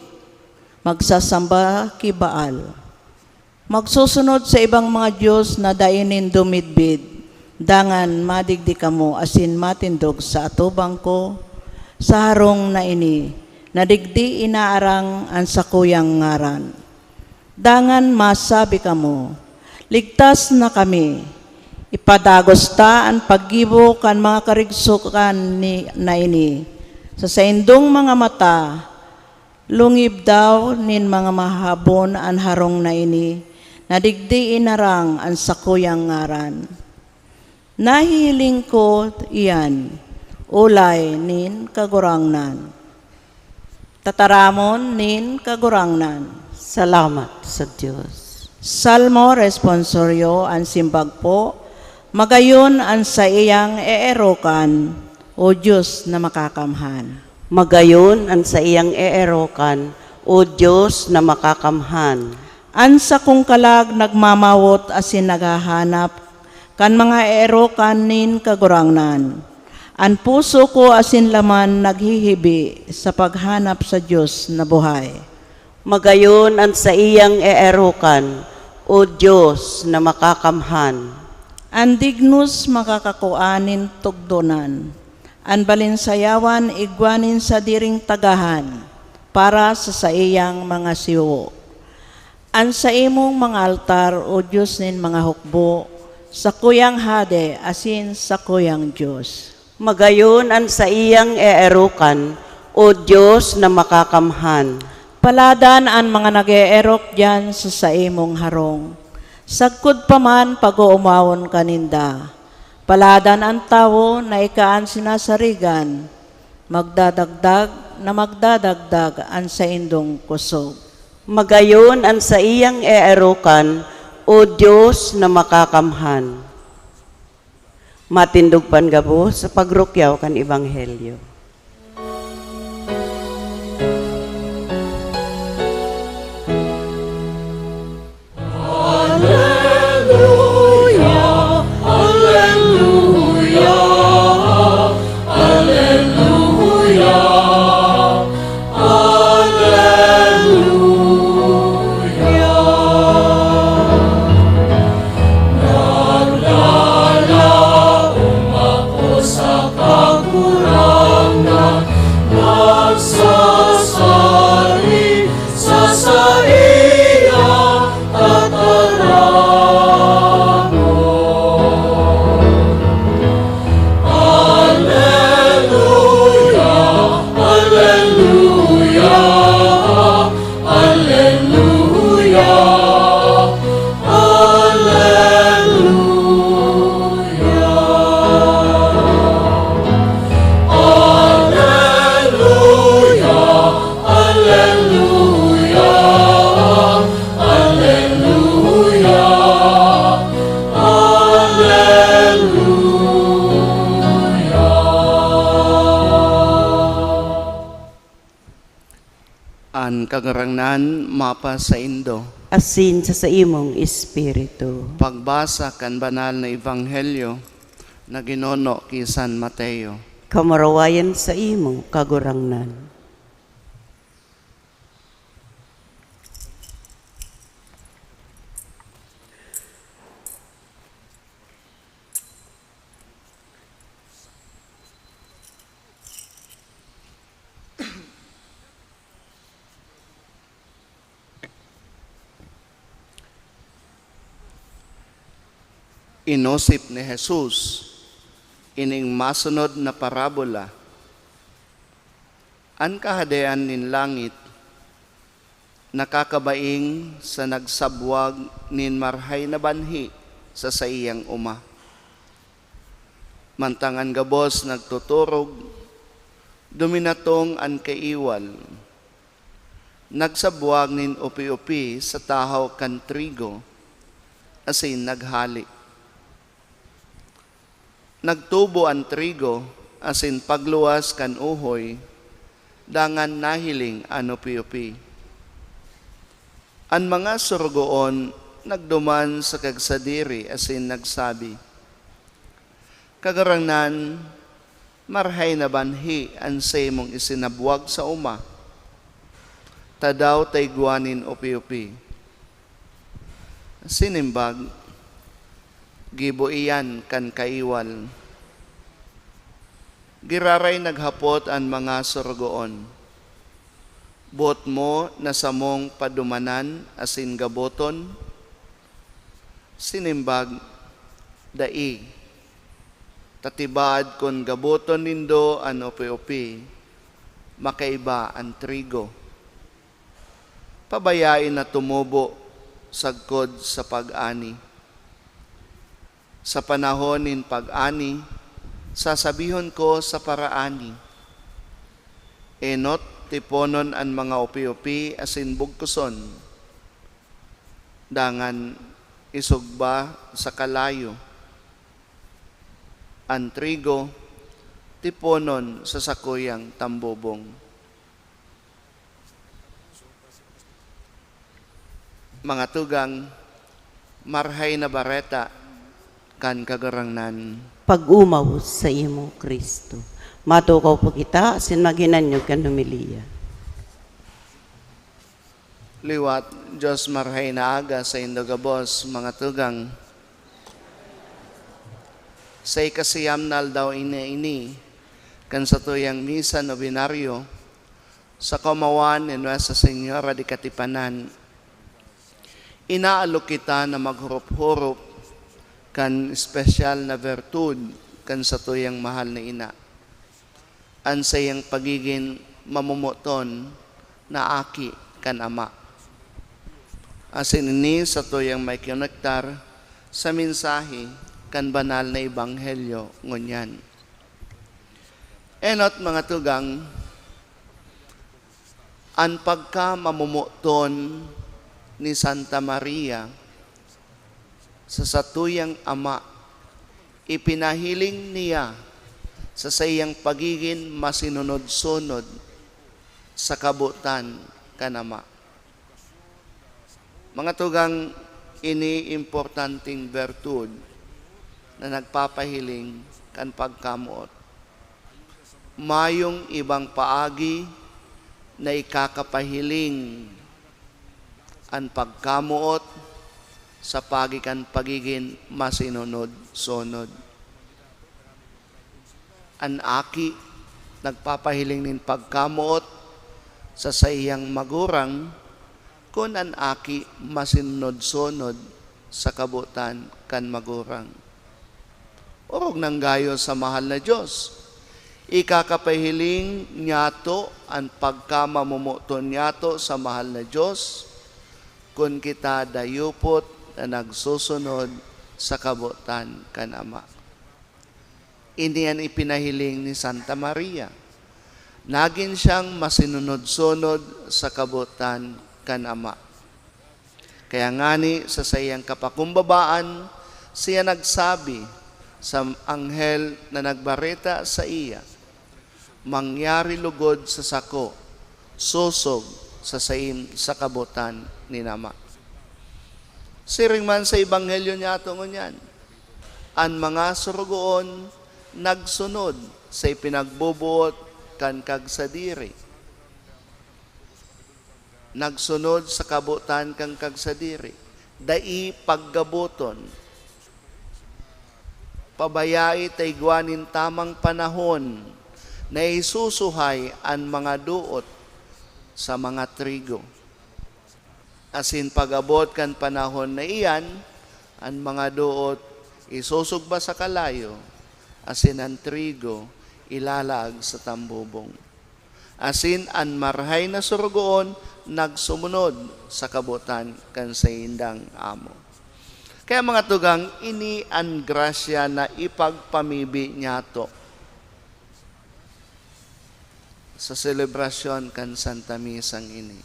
magsasamba ki Baal, magsusunod sa ibang mga dios na dai nindo midbid, dangan madigdi kamo asin matindog sa atubang ko sa harong na ini, na digdi inaarang an sakuyang ngaran. Dangan masabi kamo, "Ligtas na kami. Ipadagos ta an paggibo kan mga karigsokan ni, na ini. Sa saindong mga mata, lungib daw nin mga mahabon an harong na ini, na digdi inarang an sakuyang ngaran." Nahihiling ko iyan, olay nin Kagurangnan. Tataramon nin Kagurangnan. Salamat sa Dios. Salmo Responsorio, an simbag po, magayon an saiyang eerokan, O Dios na makakamhan. Magayon an saiyang eerokan, O Dios na makakamhan. An sakong kalag nagmamawot asin naghahanap kan mga eerokan nin Kagurangnan. An puso ko asin laman naghihibi sa paghanap sa Dios na buhay. Magayon an saiyang eerokan, O Dios na makakamhan. An dignos makakakua nin tugdonan, an balinsayawan igwa nin sadiring tagahan para sa saiyang mga siwo. An saimong mga altar, O Dios nin mga hukbo, sakuyang hade asin sakuyang Dios. Magayon an saiyang eerokan, O Dios na makakamhan. Paladan an mga nag-eerok diyan sa saimong harong. Sagkod pa man pag-oomawon ka ninda. Paladan an tawo na ika an sinasarigan, magdadagdag na magdadagdag an saindong kosog. Magayon an saiyang eerokan, O Dios na makakamhan. Matindog pan gabos sa pagrukyaw kan Ebanghelyo. Alleluia, alleluia, alleluia, alleluia. Kagurangnan, mapasaindo. Asin sa saimong espiritu. Pagbasa kan Banal na Ebanghelyo na ginuno ki San Mateo. Kamurawayan saimo, Kagurangnan. Inosip ni Jesus ining masunod na parabola: An Kahadean nin langit nakakabaing sa nagsabwag nin marhay na banhi sa saiyang oma. Mantang an gabos nagtuturog, duminatong an kaiwal. Nagsabwag nin opi-opi sa tahaw kan trigo, asin naghale. Nagtubo an trigo, asin pagluwas kan uhoy, dangan nahiling an opi-opi. An mga sorogoon nagduman sa kagsadiri asin nagsabi, "Kagurangnan, marhay na banhi an saimong isinabwag sa oma. Tadaw ta igwa nin opi-opi?" Sinimbag, "Gibo iyan kan kaiwal." Giraray naghapot an mga sorogoon, "Boot mo na samong padumanan asin gaboton?" Sinimbag, "Dai, ta tibaad kun gaboton nindo an opi-opi, makaiba an trigo. Pabayae na tumubo sagkod sa pag-ani. Sa panahon nin pag-ani, sasabihon ko sa paraani, 'Enot, tiponon an mga opi-opi asin bugkuson, dangan isugba sa kalayo. An trigo, tiponon sa sakuyang tambobong.'" Mga tugang, Marhay na Bareta kan Kagurangnan. Pag-omaw saimo, Cristo. Matukaw po kita asin maghinanyog kan homilya. Liwat, Dios, marhay na aga saindo gabos, mga tugang. Sa ikasiyam na aldaw ini, ini kan satuyang misa nobenaryo, sa kaomawan ni Nuestra Señora de Katipanan, inaalok kita na maghorop-horop kan espesyal na bertud kan satuyang mahal na ina, an saiyang pagigin mamomoton na aki kan Ama. Asin ini satuyang maikonektar sa mensahe kan banal na ebanghelyo ngunyan. Enot, mga tugang, an pagkamamomoton ni Santa Maria sa satuyang Ama, ipinahiling niya sa saiyang pagigin masinunod-sunod sa kabotan kan Ama. Mga tugang, ini importanteng bertud na nagpapahiling kan pagkamoot. Mayong ibang paagi na ikakapahiling an pagkamoot sa paagi kan pagigin masinunod-sunod. An aki nagpapahiling nin pagkamoot sa saiyang magurang, kun an aki masinunod-sunod sa kabotan kan magurang. Orog nang gayo sa mahal na Dios, ikakapahiling niyato an pagkamamomoton niyato sa mahal na Dios, kun kita dayupot na nagsusunod sa kabotan kan Ama. Ini an ipinahiling ni Santa Maria. Nagin siyang masinunod-sunod sa kabotan kan Ama. Kaya ngani, sa saiyang kapakumbabaan, siya nagsabi sa anghel na nagbareta saiya, "Mangyari lugod sa sako, sosog, sa saim-, sa kabotan nin Ama. Siring man sa Ebanghelyo niyato ngunyan, an mga sorogoon nagsunod sa ipinagboboot kan kagsadiri. Nagsunod sa kabotan kan kagsadiri, dai paggaboton. Pabayai ta igwa nin tamang panahon na isusuhay an mga doot sa mga trigo. Asin pag-abot kan panahon na iyan, an mga doot isusugba sa kalayo, asin an trigo ilalaag sa tambubong. Asin an marahay na sorogoon nagsumunod sa kabotan kan saindang amo. Kaya, mga tugang, ini an grasya na ipagpamibi niyato sa selebrasyon kan Santa Misang ini.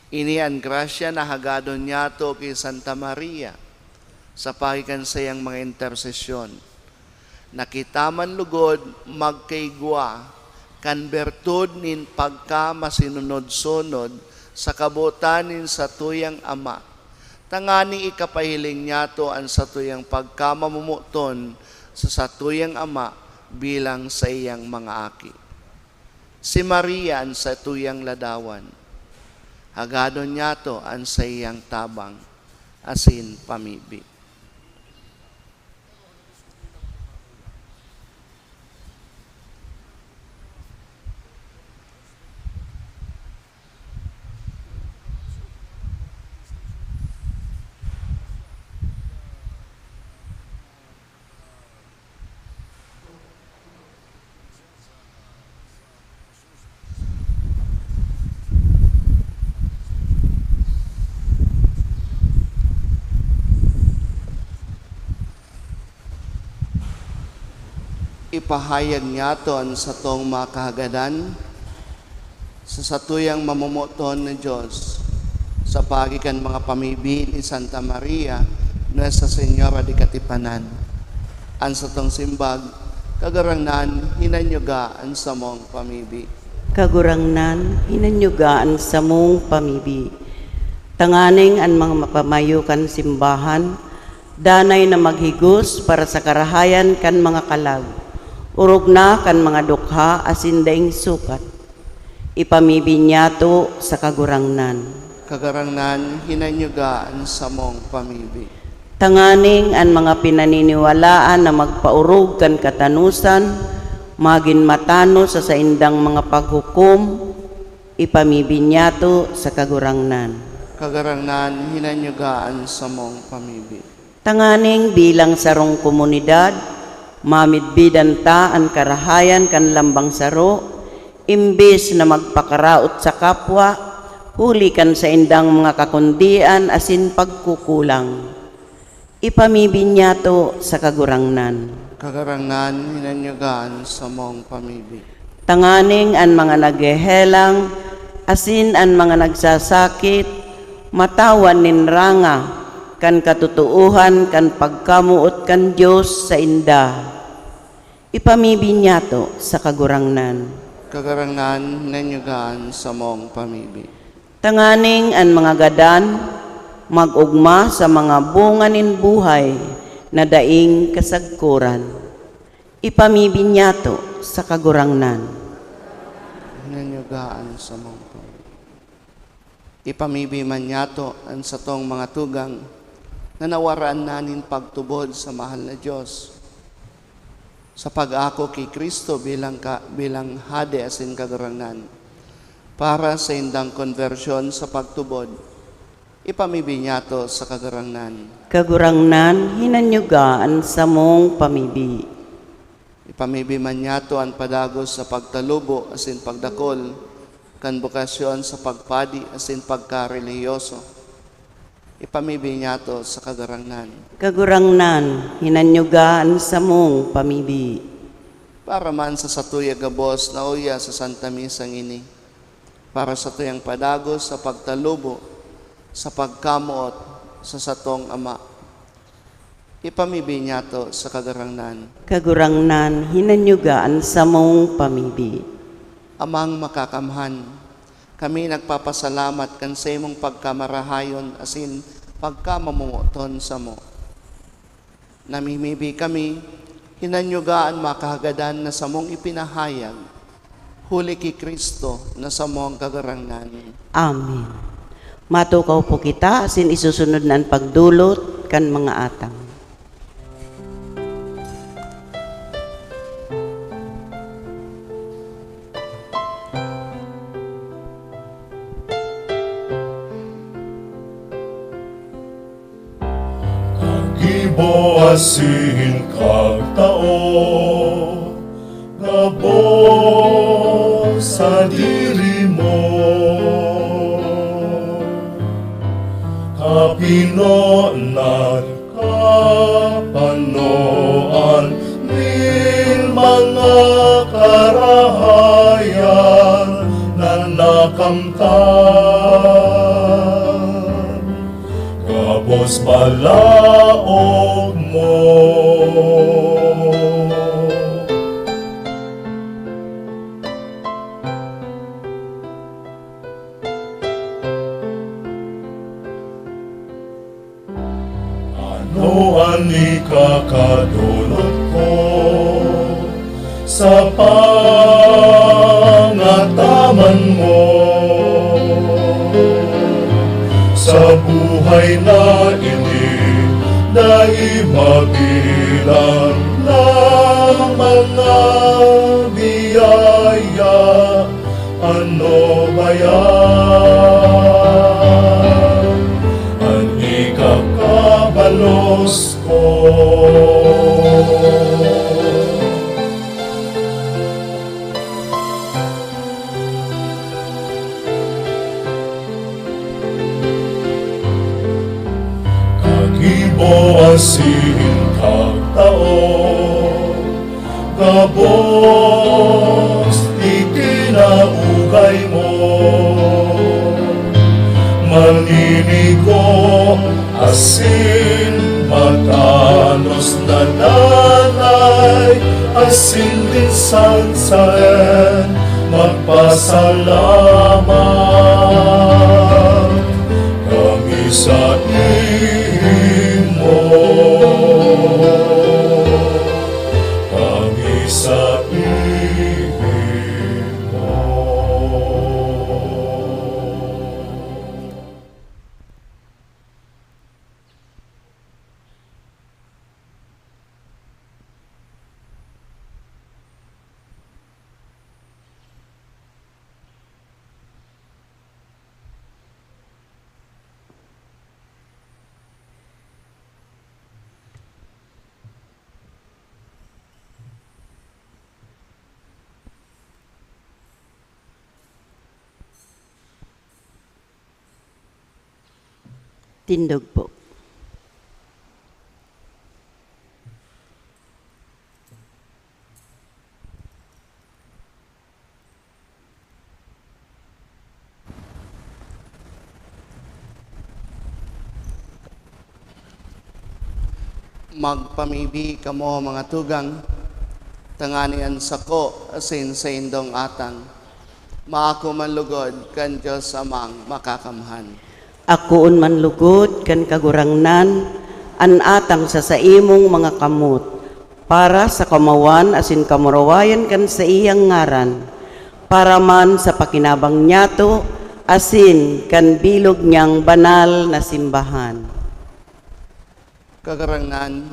Ini an grasya na hagadon niyato ki Santa Maria sa paagi kan saiyang mga intersesyon, na kita man lugod magkaigwa kan bertud nin pagkamasinunod-sunod sa kabotan nin satuyang Ama, tanganing ikapahiling niyato an satuyang pagkamamomoton sa satuyang Ama bilang saiyang mga aki. Si Maria an satuyang ladawan. Hagadon niyato an saiyang tabang asin pamibi. Ipahayag niyato an satong mga kahagadan sa satuyang mamomoton na Dios, sa paagi kan mga pamibi ni Santa Maria, Nuestra Señora de Katipanan. An satong simbag, Kagurangnan, hinanyuga an samong pamibi. Kagurangnan, hinanyuga an samong pamibi. Tanganing an mga mapamayo kan simbahan, danay na maghigos para sa karahayan kan mga kalag, orog na kan mga dukha asin daing sukat. Ipamibi niyato sa Kagurangnan. Kagurangnan, hinanyuga an samong pamibi. Tanganing an mga pinaniniwalaan na magpaorog kan katanosan, magin matanos sa saindang mga paghukom, ipamibi niyato sa Kagurangnan. Kagurangnan, hinanyuga an samong pamibi. Tanganing bilang sarong komunidad, mamidbidan ta an karahayan kan lambang saro, imbes na magpakaraot sa kapwa, huli kan saindang mga kakundian asin pagkukulang. Ipamibi niyato sa Kagurangnan. Kagurangnan, hinanyuga an samong pamibi. Tanganing an mga naghehelang asin an mga nagsasakit matawan nin ranga kan katotoohan kan pagkamoot kan Dios sainda. Ipamibi niyato sa Kagurangnan. Kagurangnan, hinanyuga an samong pamibi. Tanganing an mga gadan mag-ogma sa mga bunga nin buhay na daing kasagkoran. Ipamibi niyato sa Kagurangnan. Hinanyuga an samong pamibi. Ipamibi man niyato an satong mga tugang na nawaraan na nin pagtubod sa mahal na Dios, sa pag-ako ki Cristo bilang ka-, bilang Hade asin Kagurangnan, para saindang konbersyon sa pagtubod. Ipamibi niyato sa Kagurangnan. Kagurangnan, hinanyuga an samong pamibi. Ipamibi man niyato an padagos sa pagtalubo asin pagdakol kan bokasyon sa pagpadi asin pagkarelihiyoso. Ipamibi niyato sa Kagurangnan. Kagurangnan, hinanyuga an samong pamibi. Para man sa satuya gabos na uya sa Santa Misa ngini, para satuyang padagos sa pagtalubo sa pagkamoot sa satong Ama, ipamibi niyato sa Kagurangnan. Kagurangnan, hinanyuga an samong pamibi. Amang Makakamhan, Kami nagpapasalamat kan saimong pagkamarahayon asin pagkamamomoton samo. Namimibi kami, hinanyuga an makahagadan na samong ipinahayag, huli ki Cristo na samong Kagurangnan. Amen. Matukaw po kita, asin isusunod na an pagdolot kan mga atang. Kagibo asin kagtao, gabos sadiri mo. Kapinonan, kapanoan nin mga karahayan na nakamtan, gabos balaog mo. Ano an ikakadolot ko sa pangataman mo? Sa buhay na ini, dai mabilang na mga biyaya. Ano ba yan? An ikakabalos ko. Kagibo asin kagtao, gabos ikinaugay mo. Maninigo asin matanos na nanay, asin minsan saen magpasalamat kami saimo. Kami saimo. Tindog po. Magpamibi kamo, mga tugang, tangani an sako asin saindong atang maako man lugod kan Dios Amang Makakamhan. Akoon man lugod kan Kagurangnan an atang sa saimong mga kamot, para sa kamawan asin kamurawayan kan saiyang ngaran, para man sa pakinabang niyato asin kan bilog niyang banal na simbahan. Kagurangnan,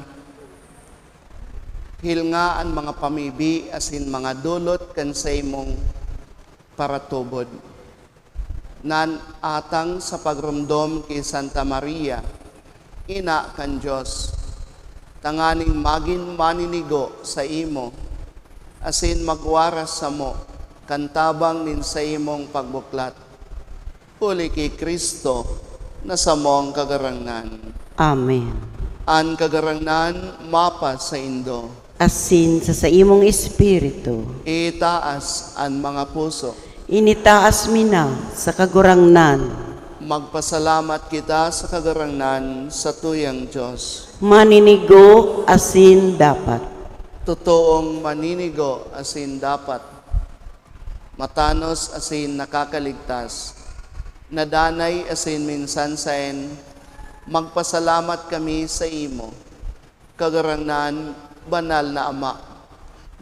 hilnga an mga pamibi asin mga dolot kan saimong paratubod, na an atang sa pagromdom ki Santa Maria, Ina kan Dios, tanganing magin maninigo saimo, asin magwaras samo kan tabang nin saimong pagbuklat. Huli ki Cristo na samong Kagurangnan. Amen. An Kagurangnan mapasaindo. Asin sa saimong espiritu. Itaas an mga puso. Initaas mi na sa Kagurangnan. Magpasalamat kita sa Kagurangnan, satuyang Dios. Maninigo asin dapat. Totoong maninigo asin dapat. matanos asin nakakaligtas, na danay asin minsan saen, magpasalamat kami saimo, Kagurangnan, Banal na Ama,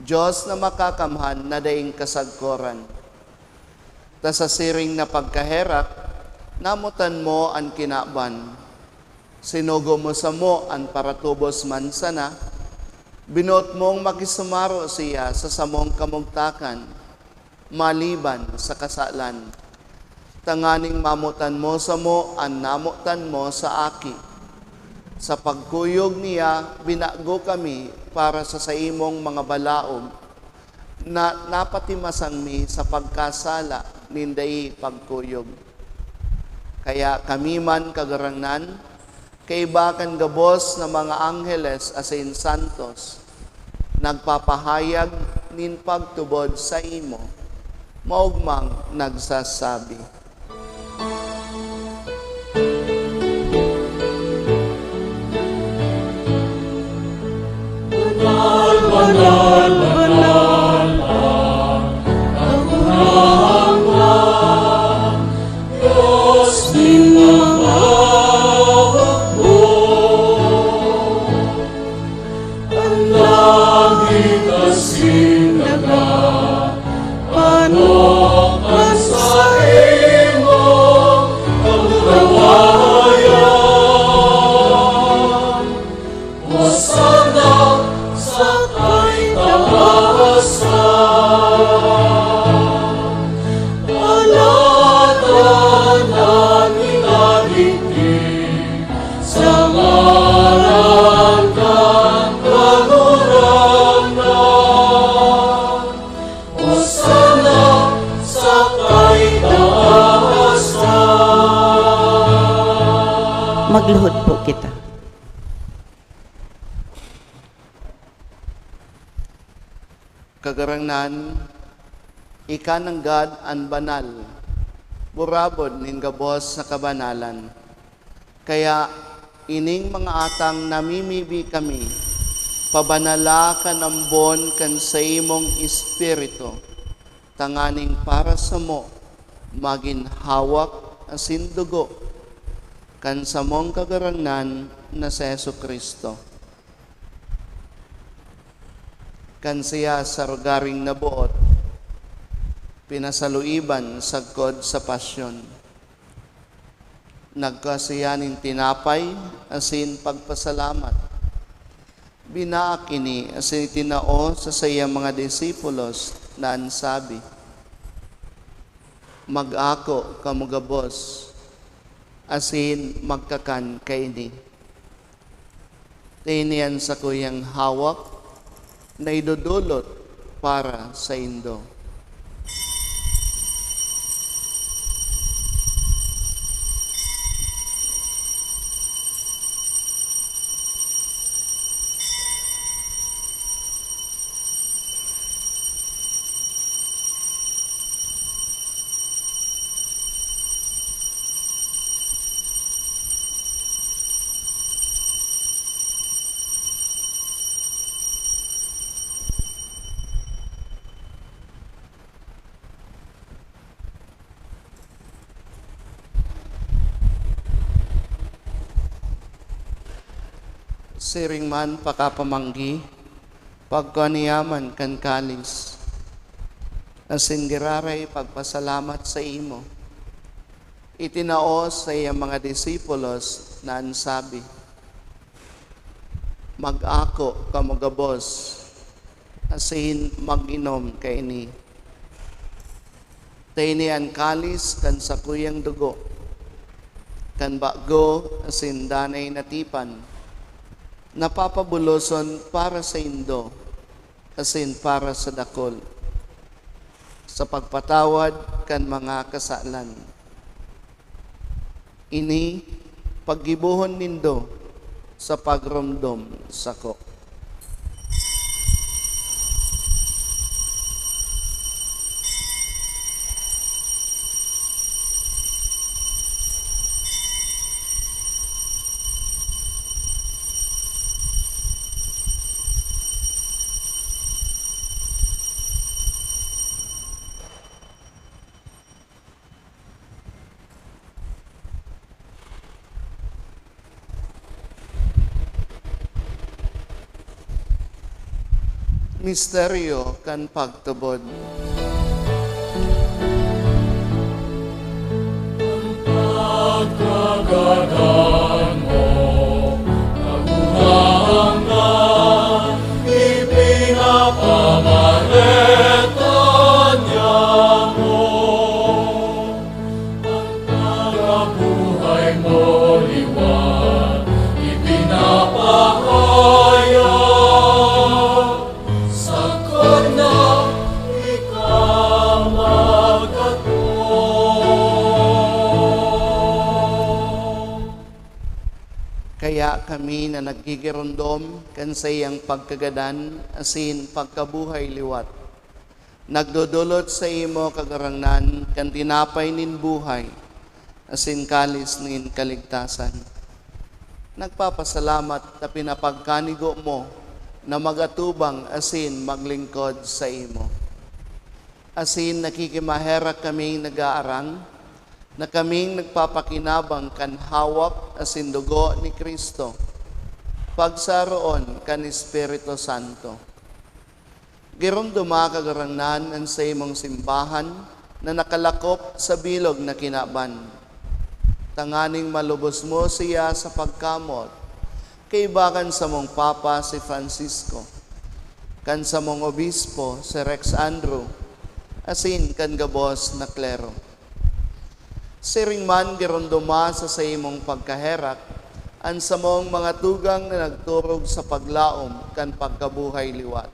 Dios na makakamhan na daing kasagkoran. Ta sa siring na pagkaherak, namotan mo an kinaban. Sinugo mo samo an paratubos man sana, binoot mong makisumaro siya sa samong kamugtakan, maliban sa kasalan, tanganing mamotan mo samo an namotan mo sa Aki. Sa pagkuyog niya, binago kami para sa saimong mga balaog, na napatimasan mi sa pagkasala nin dai pagkuyog. Kaya kami man, Kagurangnan, kaiba kan gabos na mga angheles asin santos, nagpapahayag nin pagtubod saimo, maogmang nagsasabi, "Banal, banal, banal, Kagurangnan, Dios nin mga hukbo." An langit asin daga panokan sa imong kamurawayan. Hosana sa kaitaasan. Alatan an minadigdi sa ngaran kan Kagurangnan. Hosana sa kaitaasan. Magluhod po kita. Kagurangnan, ika nanggad an banal, burabod nin gabos na kabanalan. Kaya, ining mga atang namimibi kami, pabanala kan ambon kan saimong Espiritu, tanganing para samo magin hawak asin dugo kan samong Kagurangnan na si Jesu-Cristo. Kan siya sa rogaring naboot, pinasaluiban sagkod sa pasyon, nagkua siya nin tinapay asin pagpasalamat, binaak ini asin itinao sa saiyang mga disipulos na an sabi, "Mag-ako kamo gabos asin magkakan kaini." Ta ini an sakuyang hawak na idodolot para saindo. Siring man pakapamanggi, pagkua niya man kan kalis, asin giraray pagpasalamat saimo, itinao sa iyang mga disipulos na an sabi, "Mag-ako kamo gabos, asin mag-inom kaini. Ta ini an kalis kan sakuyang dugo, kan bago asin danay na tipan, na papabuloson para saindo asin para sa dakul, sa pagpatawad kan mga kasalan. Ini paggibohon nindo sa pagromdom sako." Misteryo kan pagtubod. Kaya kami na naggigiromdom kan saiyang pagkagadan asin pagkabuhay liwat, nagdodolot saimo, Kagurangnan, kan tinapay nin buhay asin kalis nin kaligtasan. Nagpapasalamat ta pinapagkanigo mo na mag-atubang asin maglingkod saimo. Asin nakikimaherak kaming nag-aarang na kaming nagpapakinabang kan hawak asin dugo ni Cristo, pagsaroon kan Espiritu Santo. Giromdoma, Kagurangnan, an saimong simbahan na nakalakop sa bilog na kinaban, tanganing malubos mo siya sa pagkamoot, kaiba kan samong Papa si Francisco, kan samong Obispo si Rex Andrew, asin kan gabos na klero. Siring man, giromdoma sa saimong pagkaherak an samong mga tugang na nagturog sa paglaom kan pagkabuhay liwat,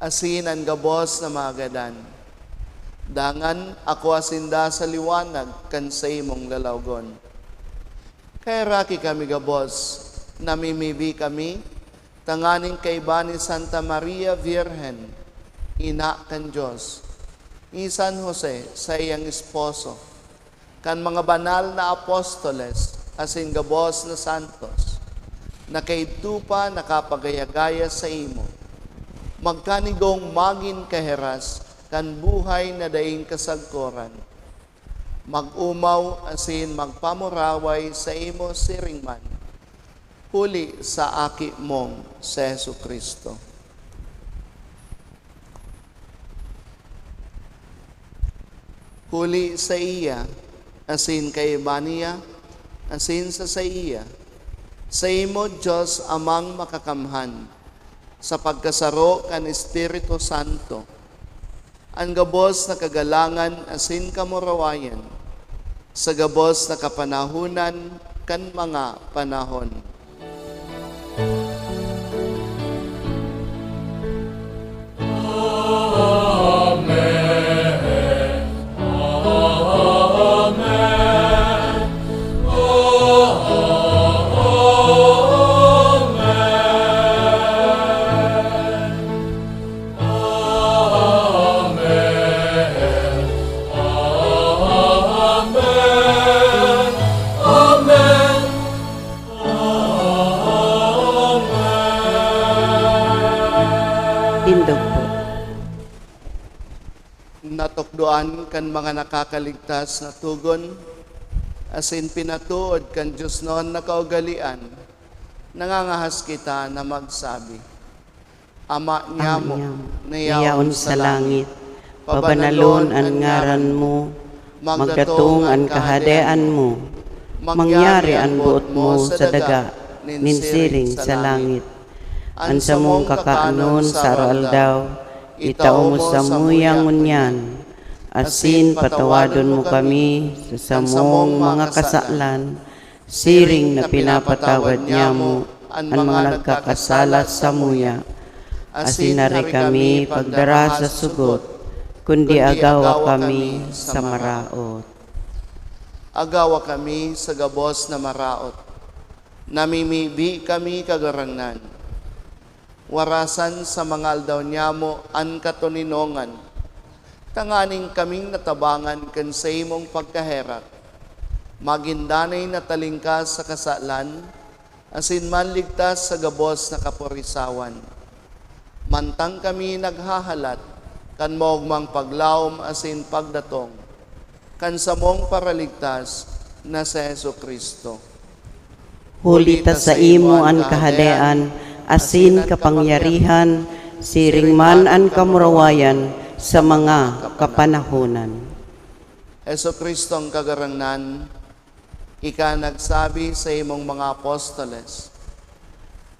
asin an gabos na mga gadan. Dangan akua sinda sa liwanag kan saimong lalawgon. Kaheraki kami gabos, namimibi kami tanganing kaiba ni Santa Maria Virgen, Ina kan Dios, ni San Jose, saiyang esposo, kan mga banal na apostoles, asin gabos na santos, na kaidto pa nakapagaya-gaya saimo, magkanigong magin kahiras kan buhay na daing kasagkoran. Mag-omaw asin magpamuraway saimo siring man, huli sa Aki mong si Jesu-Cristo. Huli saiya, asin kaiba niya, asin sa saiya, saimo, Dios Amang Makakamhan, sa pagkasaro kan Espiritu Santo, an gabos na kagalangan asin kamurawayan, sa gabos na kapanahonan kan mga panahon. Tindog po. Natukdoan kan mga nakakaligtas na togon, asin pinatuod kan diosnon na kaugalean, nangangahas kita na magsabi, Ama niamo, na yaon sa langit, pabanalon an ngaran mo, magdatong an kahadean mo, mangyari an boot mo sa daga nin siring sa langit. An samong kakanon sa aroaldaw, itao mo samuya ngunyan, asin patawadon mo kami sa samong mga kasalan, siring na pinapatawad niamo an mga nagkakasala samuya. Asin hari kami pagdara sa sugot, kundi agawa kami sa maraot. Agawa kami sa gabos na maraot. Namimibi kami, Kagurangnan. Warasan sa mga aldaw niamo an katoninongan, tanganing kaming natabangan kan saimong pagkaherak, magin danay na talingkas sa kasalan, asin manligtas sa gabos na kaporisawan. Mantang kami naghahalat kan maogmang paglaom asin pagdatong kan samong Paraligtas na si Jesu-Cristo. Huli ta saimo an kahadean asin kapangyarihan Siring man an kamurawayan sa mga kapanahonan. Jesu-Cristong Kagurangnan, ika nagsabi sa imong mga apostoles,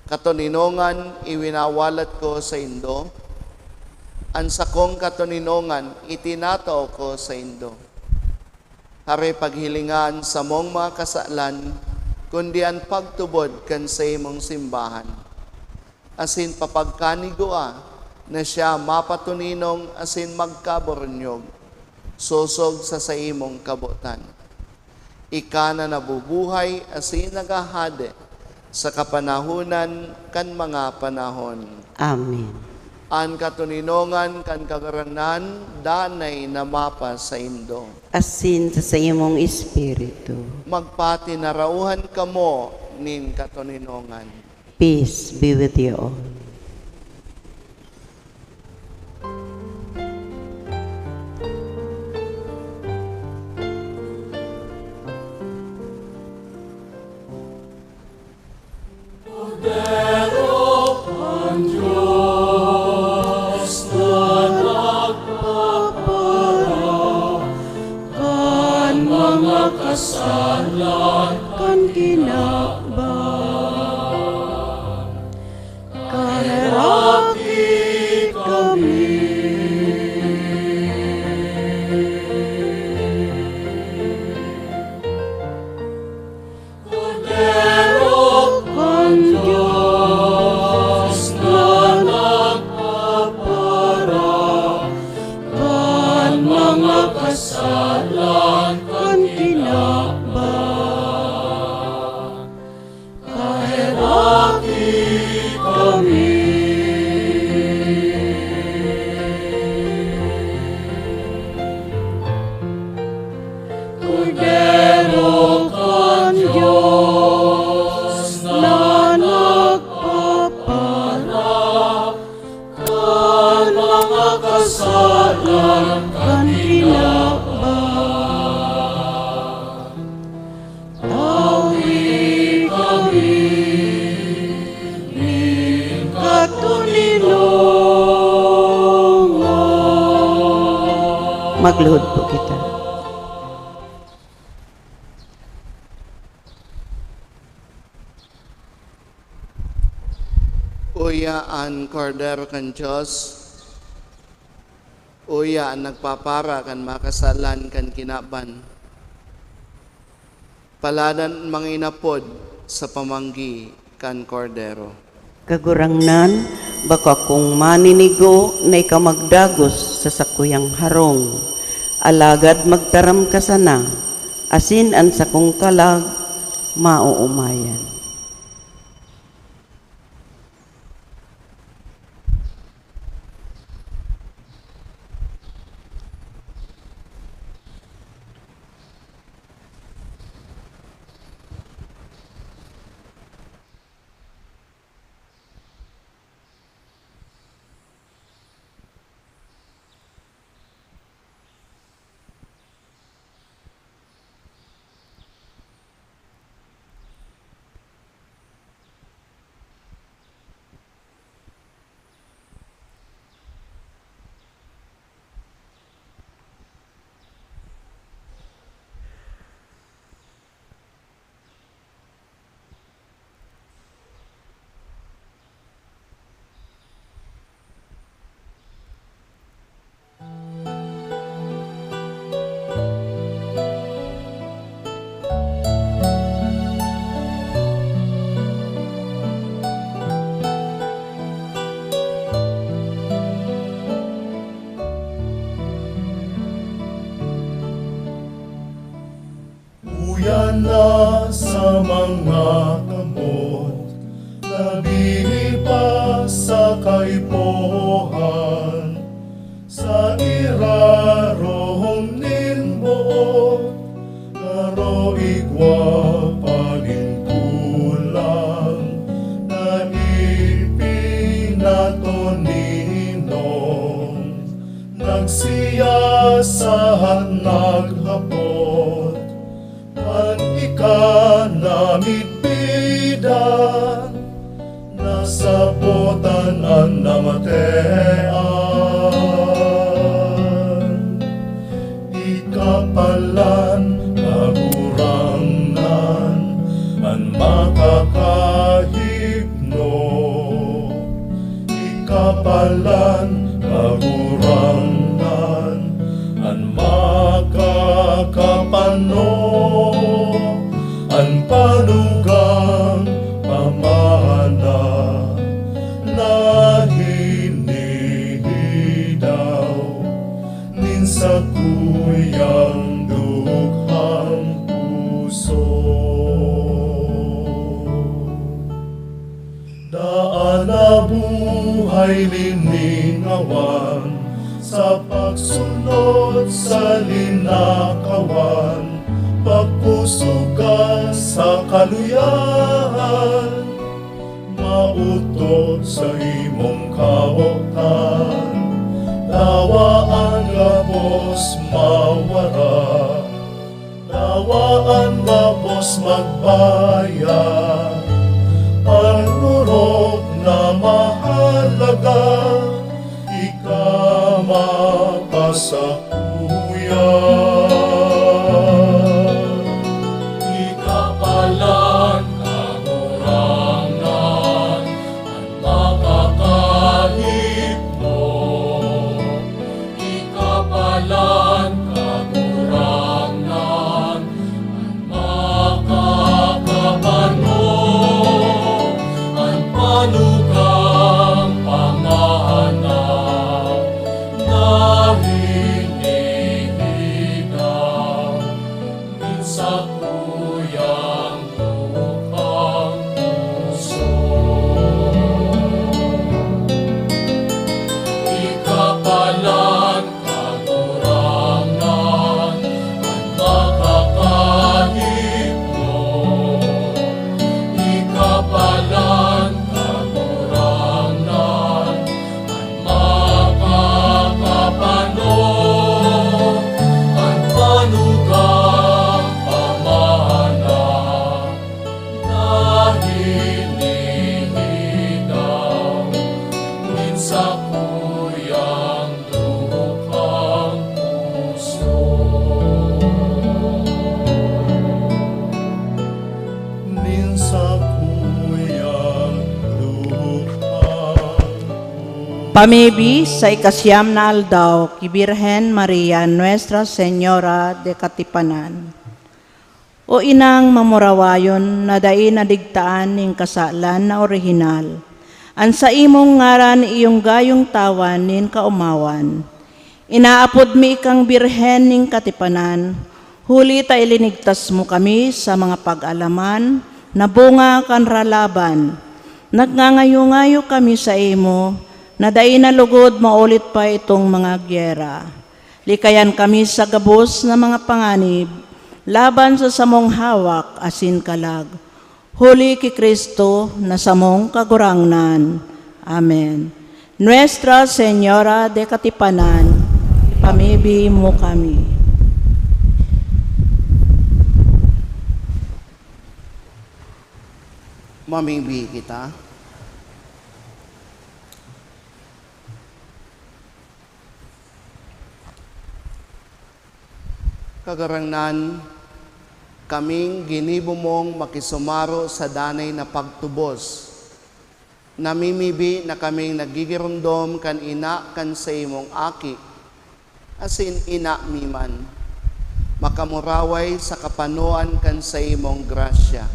"Katoninongan iwinawalat ko saindo, an sakong katoninongan itinatao ko saindo." Hare paghilinga an samong mga kasalan, kundi an pagtubod kan saimong simbahan. Asin papagkanigua na siya mapatoninong asin magkaburunyog, sosog sa saimong kabotan. Ika na nabubuhay asin naghahade sa kapanahonan kan mga panahon. Amen. An katoninongan kan Kagurangnan danay na mapasaindo. Asin sa saimong espiritu. Magpatinarauhan kamo nin katoninongan. Peace be with you all. Kordero kan Dios na nagpapara kan mga kasalan kan kinaban, kaheraki kami. Kordero kan Dios na nagpapara kan mga kasalan kan kinaban, kaheraki kami. Kordero kan Dios na nagpapara kan mga kasalan kan kinaban, tawi kami nin katoninongan. Magluhod po kita. Uya an Kordero kan Dios, uya an nagpapara kan mga kasalan kan kinaban. Paladan an mga inapod sa pamanggi kan Kordero. Kagurangnan, bako akong maninigo na ikaw magdagos sa sakuyang harong, alagad magtaram ka sana, asin an sakong kalag maoomayan. Uya na sa mga kamot, labi pa sa kaipuhan, sa irarom nin boot, garo igwa pa nin kulang na ipinatoninong, nagsiyasahat, naghapot, kan ika namidbidan, nasa Kapotan an namatean, ikapalan, Kagurangnan, an makakahipno. Ikapalan, Kagurangnan, an makakapano, an panugang pamana na hinihidaw nin sakuyang dukhang puso. Daan na buhay liningawan sa pagsunod sa linakawan, pagpusugan sa kaluyahan, maotot sa imong kaotan. Dawa an gabos mawara, dawa an gabos magbaya, an orog na mahalaga, ika mapasakuya. Ikapalan, Kagurangnan, an makakahipno. Ikapalan, Kagurangnan, an makakapano, an panugang pamana na hinihigaw nin sakuyang dukhang puso. Ikapalan, Kagurangnan, an makakahipno. Ikapalan, Kagurangnan, an makakapano, an panugang pamana na hinihigaw nin sakuyang dukhang puso. Nin sakuyang dukhang puso. Pamibi sa ikasiyam na aldaw ki Birhen Maria, Nuestra Señora de Katipanan. O Inang mamurawayon na dai nadigtaan nin kasalan na orihinal, an saimong ngaran iyong gayong tawan nin kaomawan. Inaapod mi ikang Birhen nin Katipanan, huli ta ilinigtas mo kami sa mga pag-alaman na bunga kan ralaban. Nagngangayo-ngayo kami saimo na dai na lugod maulit pa itong mga gyera. Likayan kami sa gabos na mga panganib laban sa samong hawak asin kalag, huli ki Cristo na samong Kagurangnan. Amen. Nuestra Señora de Katipanan, pamibi mo kami. Mamibi kita. Kagurangnan, kaming ginibo mong makisumaro sa danay na pagtubos. Namimibi na kaming naggigiromdom kan ina kan saimong Aki, asin ina mi man, makamuraway sa kapanoan kan saimong grasya,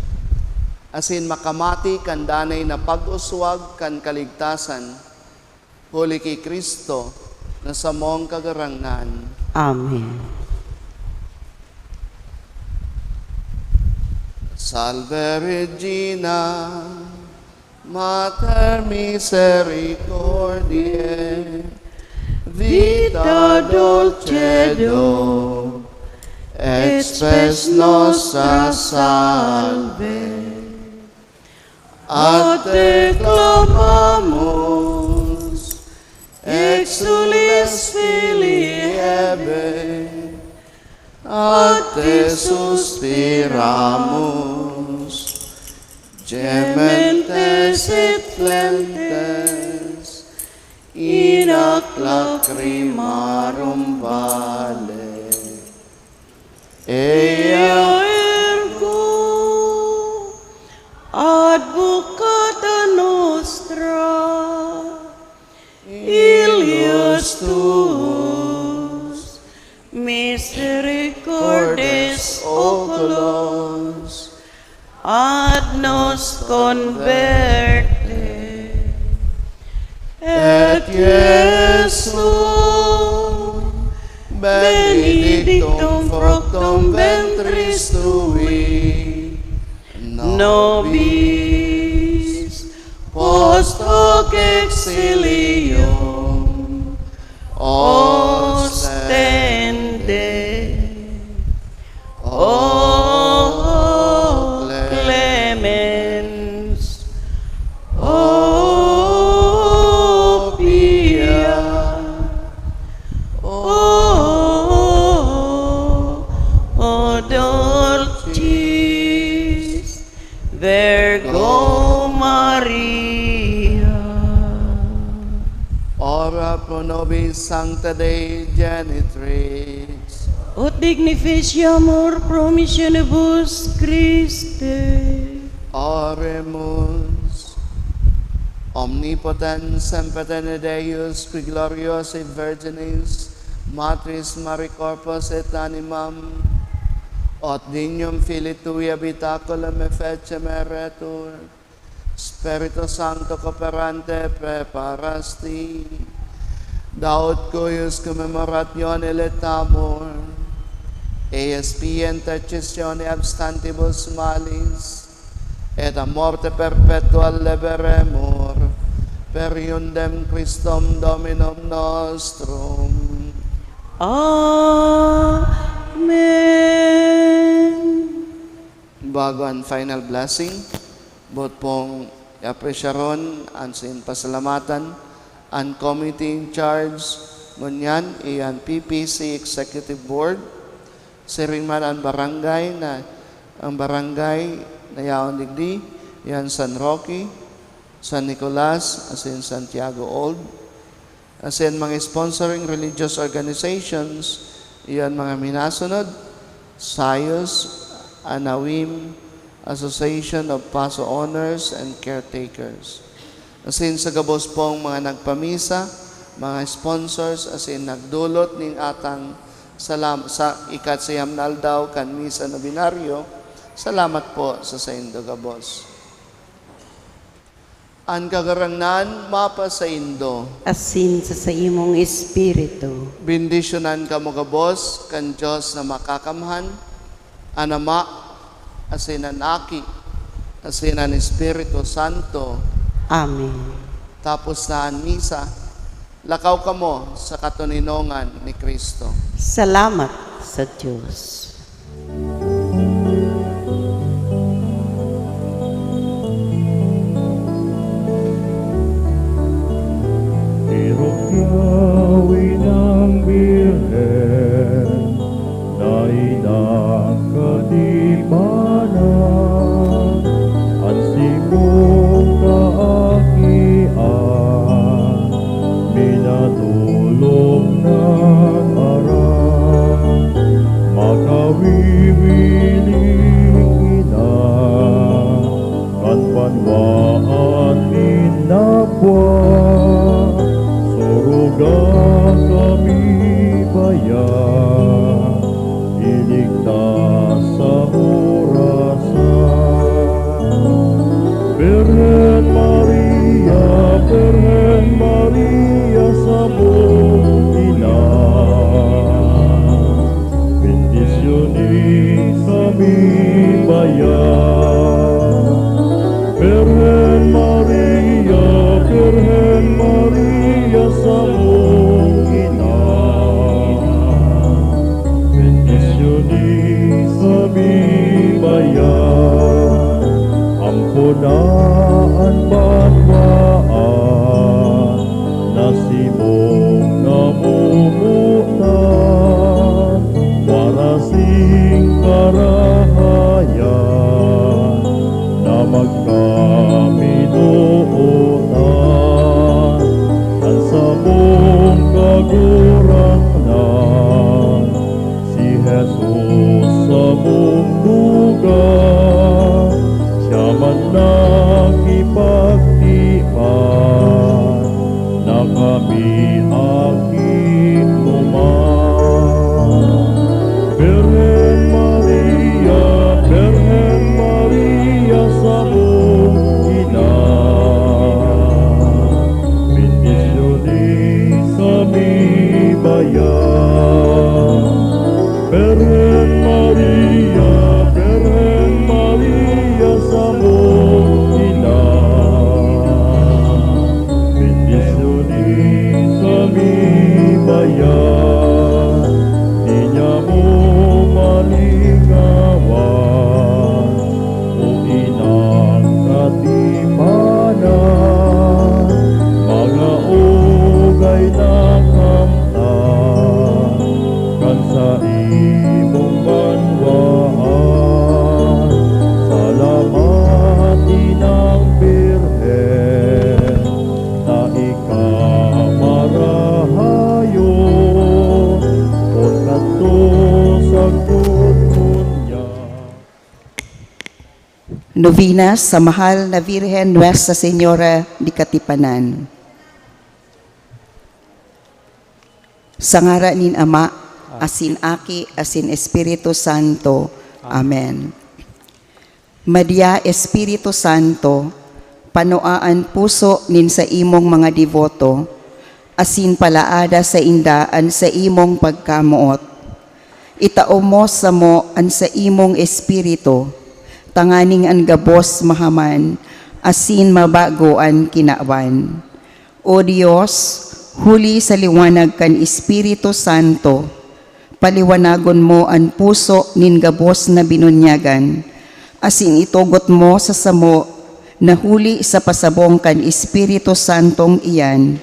asin makamati kan danay na pag-uswag kan kaligtasan, huli ki Cristo na samong Kagurangnan. Amen. Salve Regina, Mater misericordiae, vita dulcedo, et spes nostra salve. A te clamamus, exsules filii Hevae, a te suspiramus, gementes et flentes Inaclacrimarum Vale. Ea ergo, advocata nostra, ilius tuus, misericordes oculos, ad nos converte. Et Iesus, benedictum fructum ventris tui, nobis post hoc exilium ostende. O clemens, o pia, o, o dulcis Virgo Maria. Ora pro nobis, Sancta Dei Genitrix. Ut dignificiamur promissionibus Christi. Oremus. Omnipotens, sempiterne Deus, qui gloriosae Virginis, Matris Maria corpus et animam, ut dignum Filii tui habitaculum effecem eretur, Spiritu Sancto cooperante preparasti, daut cuius commemorationem electamur, eius pia intercessione ab stantibus malis, et a morte perpetua liberemur, per eundem Christum Dominum nostrum. Amen. Bago an final blessing, boot pong i-apresyaron asin pasalamatan an committee in charge ngunyan, iyo an P P C Executive Board, siring man an barangay na, an barangay na yaon digdi, iyo an San Roque, San Nicolas, asin Santiago Old, asin mga sponsoring religious organizations, iyo an mga minasunod, SAIUS, ANAWIM, Association of Paso Owners and Caretakers. Asin sa gabos pong mga nagpamisa, mga sponsors, asin nagdulot nin atang salam-, sa ikatsayam na aldaw kan Misa Novenario, salamat po sa saindo gabos. An Kagurangnan mapasaindo. Asin sa saimong espiritu. Bendisyonan kamo gabos kan Dios na Makakamhan, an Ama, asin an Aki, asin an Espiritu Santo. Amen. Tapos na an misa, lakaw kamo sa katoninongan ni Cristo. Salamat sa Dios. Tirukyaw inang Birhen na inang katipanan, an simong kaakian, minatulog nag-aram, makawiwiling ina, kan banwaan nin napwa, soroga kami baya, iligtas sa orasan. Birhen Maria, Birhen Maria, samong ina, bendisyoni kami baya. Birhen Maria, Birhen Maria, samong Novena sa Mahal na Virgen Nuestra Señora de Katipanan. Sa ngaran nin Ama, asin Aki, asin Espiritu Santo. Amen. Madya, Espiritu Santo, panua an puso nin saimong mga deboto, asin palaada sainda an saimong pagkamoot. Itao mo samo an saimong Espiritu, tanganing an gabos mahaman asin mabago an kinaban. O Dios, huli sa liwanag kan Espiritu Santo, paliwanagon mo an puso nin gabos na binunyagan, asin itugot mo sa samo na huli sa pasabong kan Espiritu Santong iyan,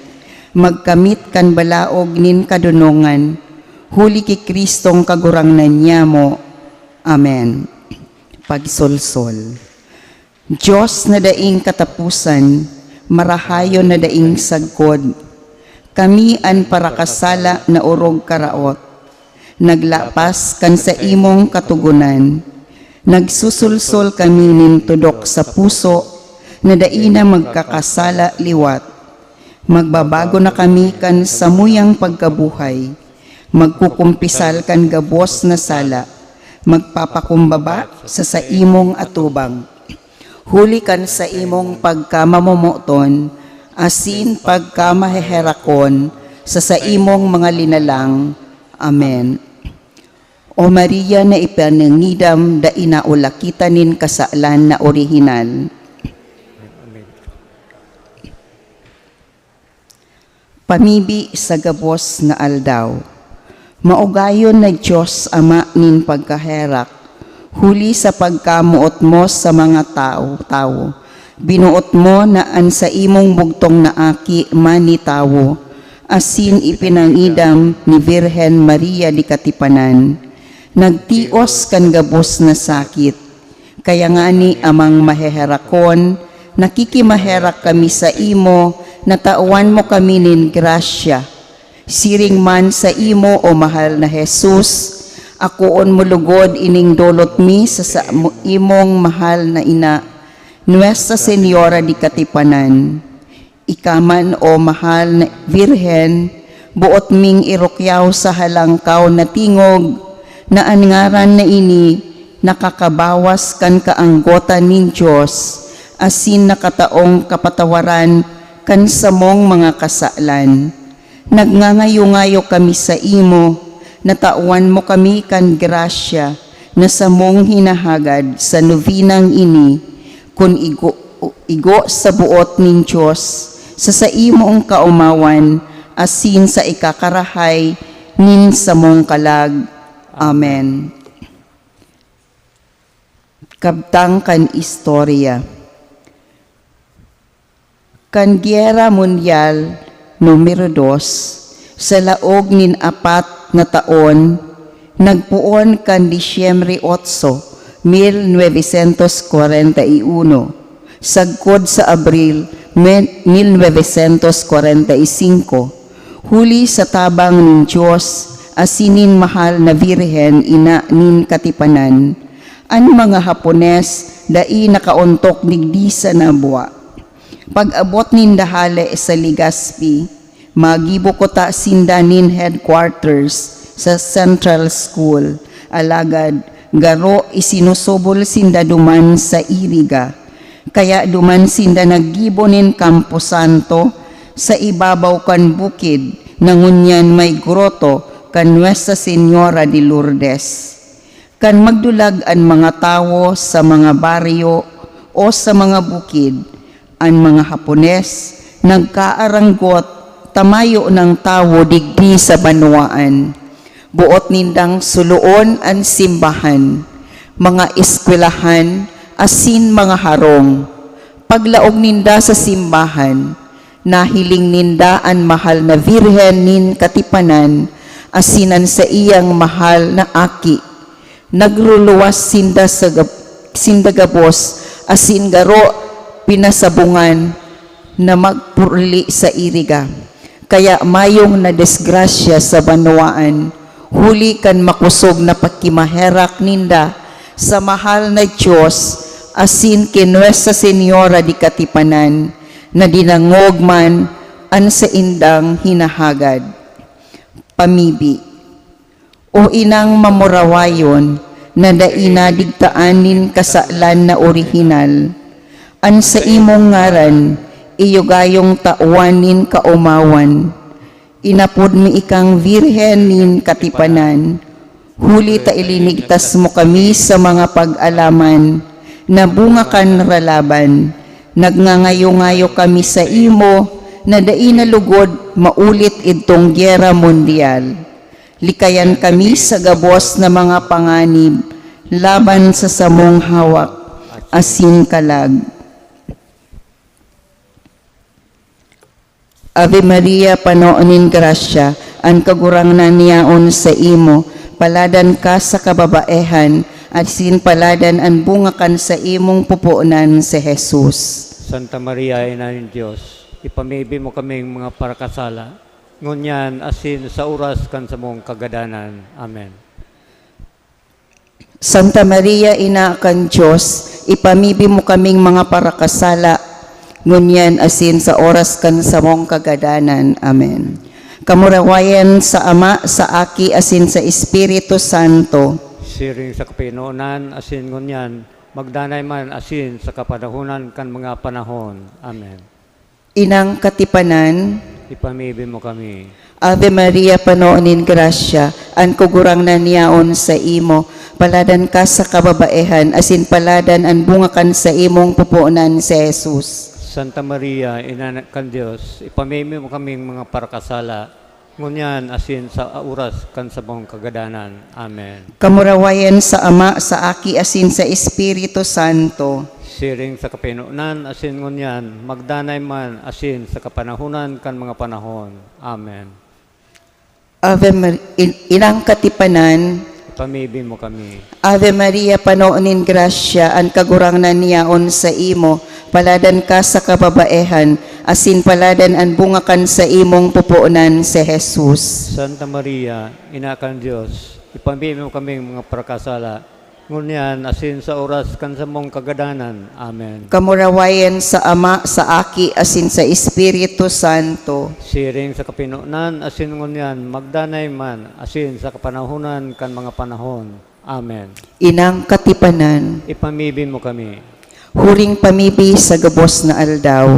magkamit kan balaog nin kadonongan, huli ki Cristong Kagurangnan nyamo. Amen. Pagsolsol. Dios na daing kataposan, marahayon na daing sagkod, kami an parakasala na orog karaot. Naglapas kan saimong katogonan, nagsusulsol kami nin tudok sa puso na dai na magkakasala liwat. Magbabago na kami kan samuyang pagkabuhay, magkukumpisal kan gabos na sala, magpapakumbaba sa saimong atubang, huli kan saimong pagkamamomoton asin pagkamaheherakon sa saimong mga linalang. Amen. O Maria na ipanangidam, dai na ulakitan nin kasalan na orihinal. Pamibi sa gabos na aldaw. Maugayon na Dios, Ama nin pagkaherak, huli sa pagkamoot mo sa mga tawo, tawo, binuot mo na an saimong bugtong na Aki manitawo, asin ipinangidam ni Birhen Maria di Katipanan. Nagtios kan gabos na sakit. Kaya ngani, Amang Maheherakon, nakikimaherak kami saimo na tawan mo kami nin grasya. Siring man saimo, o mahal na Jesus, akoon mo logod ining dolot mi sa, sa mo-, imong mahal na ina, Nuestra Señora di Katipanan. Ika man, o mahal na Birhen, boot ming irukyaw sa halangkaw na tingog na an ngaran na ini nakakabawas kan kaanggotan nin Dios asin nakataong kapatawaran kan samong mga kasalan. Nagngangayo-ngayo kami saimo na tawan mo kami kan grasya na samong hinahagad sa novenang ini, kun igo, igo sa boot nin Dios, sa saimong kaomawan, asin sa ikakarahay nin samong kalag. Amen. Kabtang kan istorya. Kan Gyera Mundial Numero Dos, sa laog nin apat na taon, nagpoon kan Disyembre otso, mil novecientos kwarenta y uno, sagkod sa Abril, me-, mil novecientos kwarenta y singko, huli sa tabang nin Dios asin nin Mahal na Birhen, Ina nin Katipanan, an mga Hapones dai nakaontok digdi sa Nabua. Pag-abot ninda hale sa Legazpi, magibo kuta sinda nin headquarters sa Central School. Alagad, garo isinusubol sinda duman sa Iriga. Kaya duman sinda naggibo nin Camposanto sa ibabaw kan bukid na ngunyan may groto kan Nuestra Señora de Lourdes. Kan magdulag an mga tawo sa mga baryo o sa mga bukid, an mga Hapones nagkaaranggot ta mayo nang tawo digdi sa banwaan. Boot nindang suloon an simbahan, mga eskwelahan, asin mga harong. Paglaog ninda sa simbahan, nahiling ninda an Mahal na Birhen nin Katipanan asin an saiyang mahal na Aki. Nagruluwas sinda sa gab-, sinda gabos asin garo pinasabungan na magpurli sa Iriga. Kaya mayong nadisgrasya sa banwaan, huli kan makosog na pakimaherak ninda sa Mahal na Dios asin ki Nuestra Señora di Katipanan, na dinangog man an saindang hinahagad. Pamibi. O Inang mamurawayon, na dai nadigtaan nin kasalan na orihinal, an saimong ngaran iyo gayong tawan nin kaomawan. Inapod mi ikang Birhen nin Katipanan, huli ta ilinigtas mo kami sa mga pag-alaman na bunga kan ralaban. Nagngangayo-ngayo kami saimo na dai na lugod maulit idtong Gera Mundial. Likayan kami sa gabos na mga panganib laban sa samong hawak asin kalag. Ave Maria, pano nin grasya, an Kagurangnan yaon saimo. Paladan ka sa kababaehan, asin paladan an bunga kan saimong pupuonan, si Jesus. Santa Maria, Ina nin Dios, ipamibi mo kaming mga parakasala, ngunyan asin sa oras kan samong kagadanan. Amen. Santa Maria, Ina kan Dios, ipamibi mo kaming mga parakasala, ngunyan asin sa oras kan samong kagadanan. Amen. Kamurawayan sa Ama, sa Aki, asin sa Espiritu Santo. Siring sa kapinonan, asin ngunyan, magdanay man, asin sa kapanahonan kan mga panahon. Amen. Inang katipanan, ipamibi mo kami. Ave Maria, pano nin grasya, an Kagurangnan yaon saimo. Paladan ka sa kababaehan, asin paladan an bunga kan saimong pupuonan, si Jesus. Santa Maria, Ina kan Dios, ipamibi mo kaming mga parakasala, ngunyan asin sa oras kan samong kagadanan. Amen. Kamurawayan sa Ama, sa Aki, asin sa Espiritu Santo. Siring sa kapinonan asin ngunyan, magdanay man asin sa kapanahonan kan mga panahon. Amen. Ave Mar-, In-, Inang katipanan, ipamibi mo kami. Ave Maria, pano nin grasya, an Kagurangnan yaon saimo. Paladan ka sa kababaehan, asin paladan an bunga kan saimong pupuonan, si Jesus. Santa Maria, Ina kan Dios, ipamibi mo kaming mga parakasala, ngunyan asin sa oras kan samong kagadanan. Amen. Kamurawayan sa Ama, sa Aki, asin sa Espiritu Santo. Siring sa kapinonan asin ngunyan, magdanay man, asin sa kapanahonan kan mga panahon. Amen. Inang katipanan, ipamibi mo kami. Huring pamibi sa gabos na aldaw.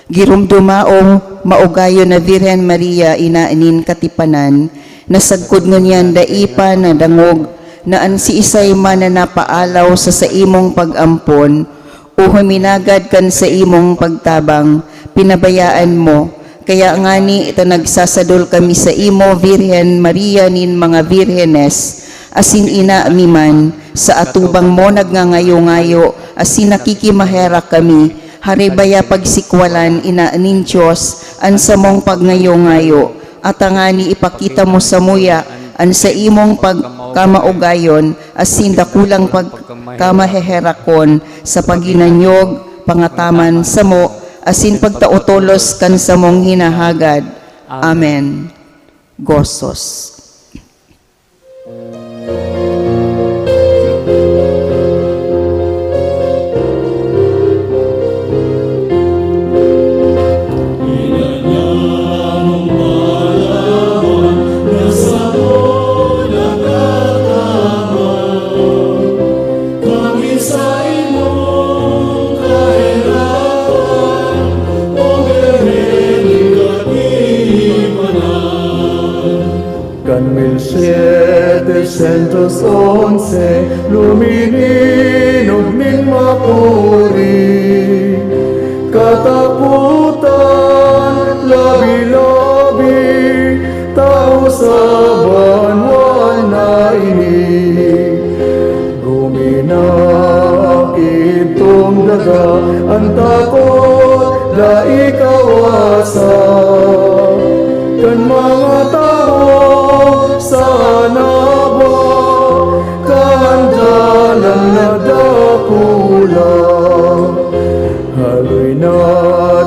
Giromdoma, O maugayon na Birhen Maria, Ina nin Katipanan, na sagkod ngunyan dai pa nadangog na an siisay man na napaalaw sa saimong pag-ampon o huminagad kan saimong pagtabang, pinabayaan mo. Kaya ngani ta nagsasadol kami saimo, Birhen Maria nin mga birhenes, asin ina mi man, sa atubang mo nagngangayo-ngayo, asin nakikimaherak kami, Hare baya pagsikwalan, Ina nin Dios, an samong pagngayo-ngayo, at tangani ipakita mo samuya an saimong pagkamaugayon asin dakulang pagkamaheherakon sa paghinanyog, pangataman samo, asin pagtao tolos kan samong hinahagad. Amen. Gozos. Kan mil setecientos once, lumininog nin makuri, katapotan, labi-labi, tao sa banwaan na ini. Guminakid tong daga, an takot dai kawasa. Kan mga tawo sa naba, kan dalan na dakula. Haloy na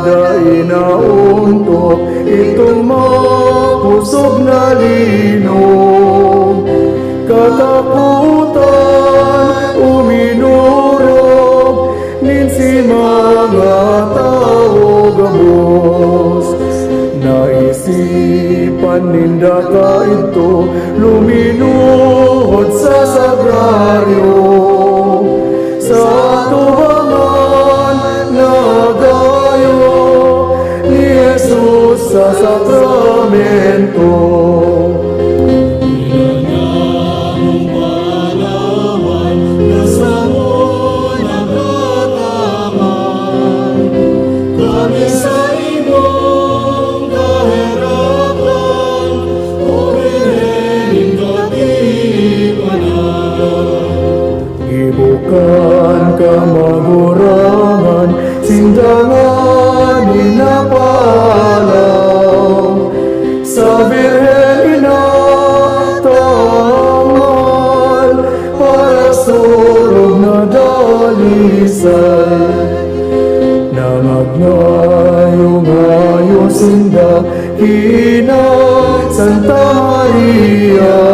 dai naontok itong makosog na linog. Katapotan, uminurog, Si mga tawo gabos, naisipan ninda kaidto luminuhod sa sagraryo, sa atubangan na gayo ni Jesus sa sakramento. Gibo kan kamagurangan, sinda ngani napaalaw sa Birhen Ina ta mahal, parasurog na dalisay. Nangagngayong-ngayo sinda ki Ina Santa Maria,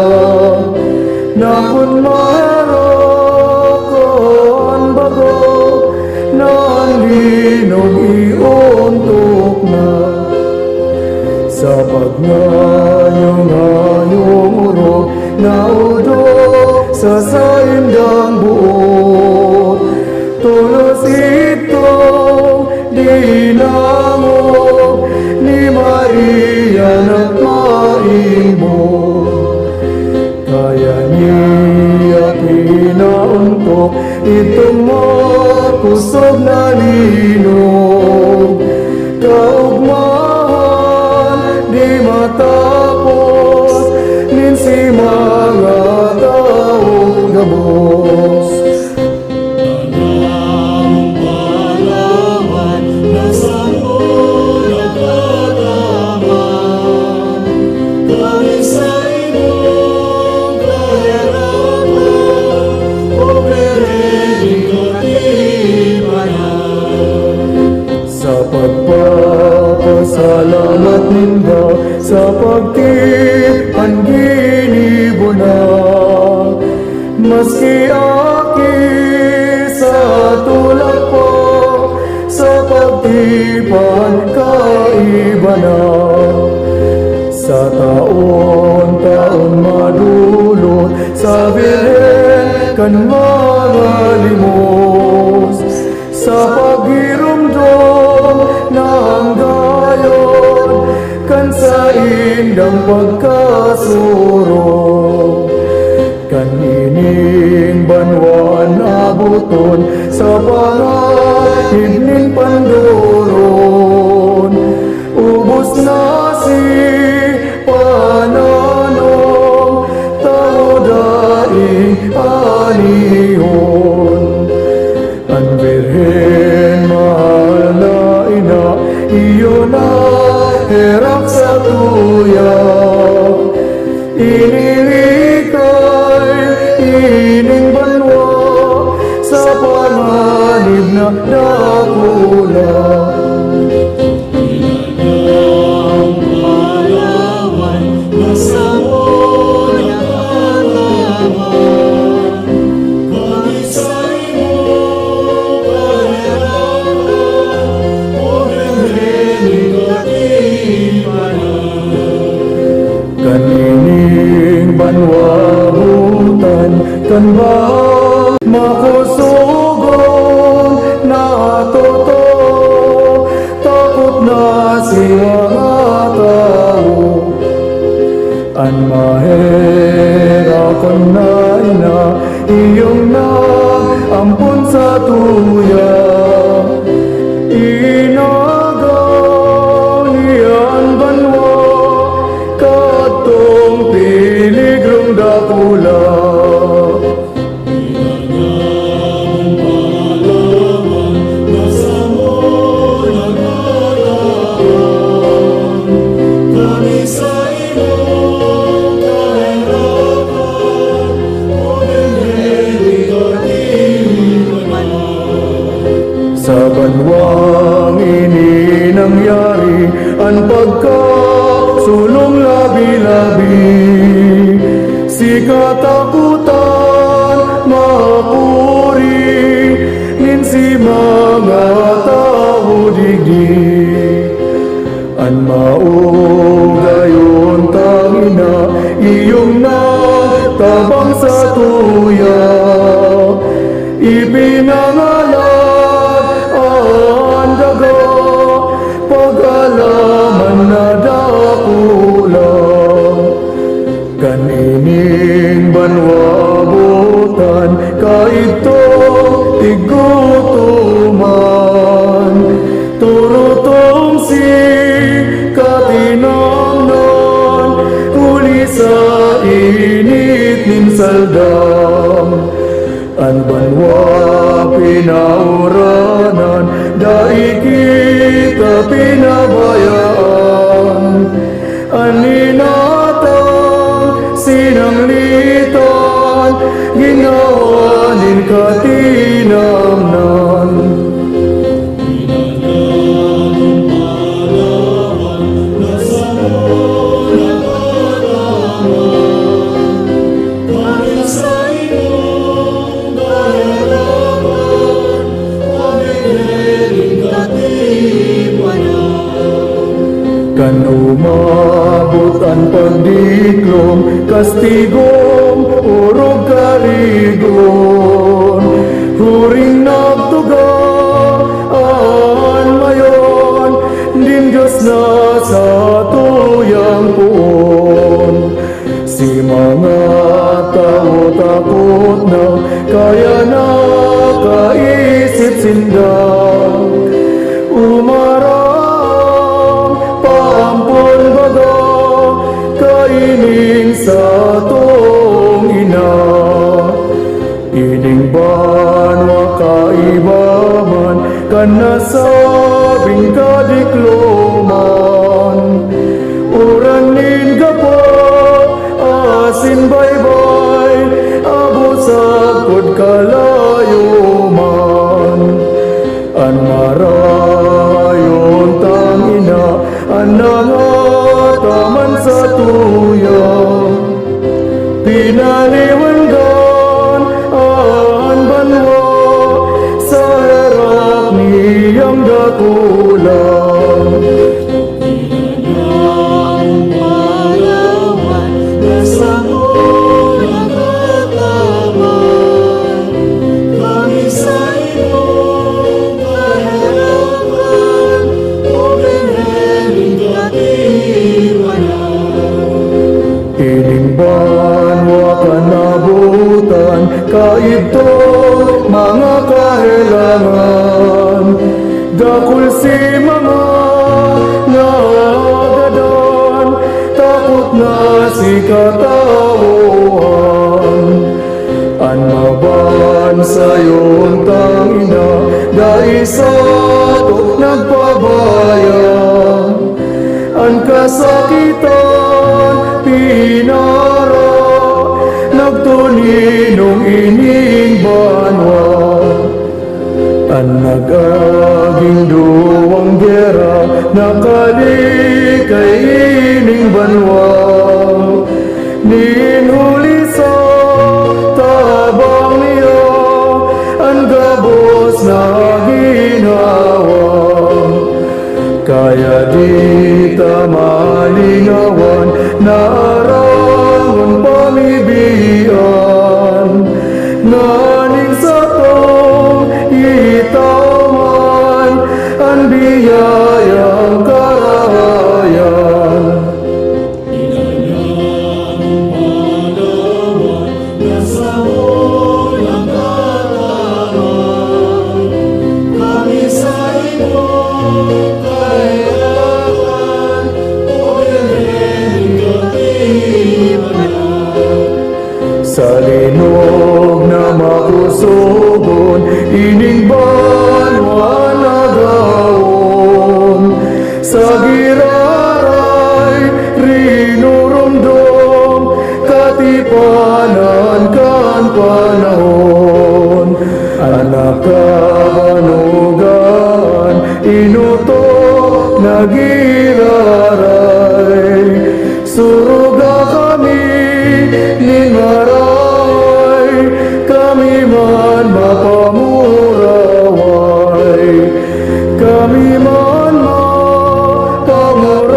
na kun maherak an baga na an linog iontok na. Sa pagngayong-ngayong orog, naodok sa saindang boot, tolos idtong dinangog ni Maria na maimo. Kaya niya pinaontok itong makosog na linog. Kaogmahan di matapos nin si mga tawong gabos. Sa pagpapasalamat ninda sa pagtipan ginibo na, maski aki sa tulak pa, sa pagtipan kaiba na. Sa taon-taon madulot sa Birhen kan mga limos, sa paghiromdom na anggayon kan saindang pagkasurog. Kan ining banwa an aboton sa panganib nin pandoron. Ubos na si pananom, tawo daing anihon. An Birhen mahal na ina, iyo naherak sa tuya. Inilikay ining banwa sa panganib na dakula. Kan ining banwa butan kan ba makosogon na totoo, takot na si mga tawo. An maherakon na ina, iyong nag-ampon sa tuya. Inagaw niya an banwa kadtong peligrong dakula. Sa banwang ini nangyari an pagkasulong labi-labi. Si katakotan makuri nin si mga Maugayon tangina, iyong natabang sa tuya, ipinangalan an daga, pag-alaman na dakula. Kan ining banwa butan, kaidto tigutoman, turutong si katinamnan, huli sa init nin saldam. An banwa pinauranan, dai kita pinabayaan. An inatang sinanglitan, ginawa nin katinamnan. Kan umabot an pagdiklom, kastigom, orog karigon, huring nagtuga an mayon nin Dios na satuyang poon. Si mga tawo takot na, kaya nakaisip sinda umarang paampon baga kaining satong ina. Ining banwa kaiba man kan nasabing kadikloman. Uran nin gapa asin baybay, abot sagkod kalayo man. An marayon tangina, an nangataman sa tuya. Pinaliwangan an banwa sa herak niyang dakula. Ining banwa kan nabutan, kaidto mga kahelangan. Dakul si mga nagadan, takot na si katawohan. An mabansayon tangina, dai sato nagpabaya. An kasakitan pinara, nagtuninong ining banwa. An nag-aging duwang gera, nakalikay ining banwa. Nin huli sa tabang niya, an gabos na ginhawa. Kaya di ta malingawan na arangon pamibian, nganing satong itao man an biyayang karahayan. Sa linog na makusogon, ining banwa nagawon. Sa giraray rinurumdom, katipanan kan panahon. An nakabanugan, inutok na giraray. Suruga kami nin maray, kami man mapamuraway. Kami man mapamuraway.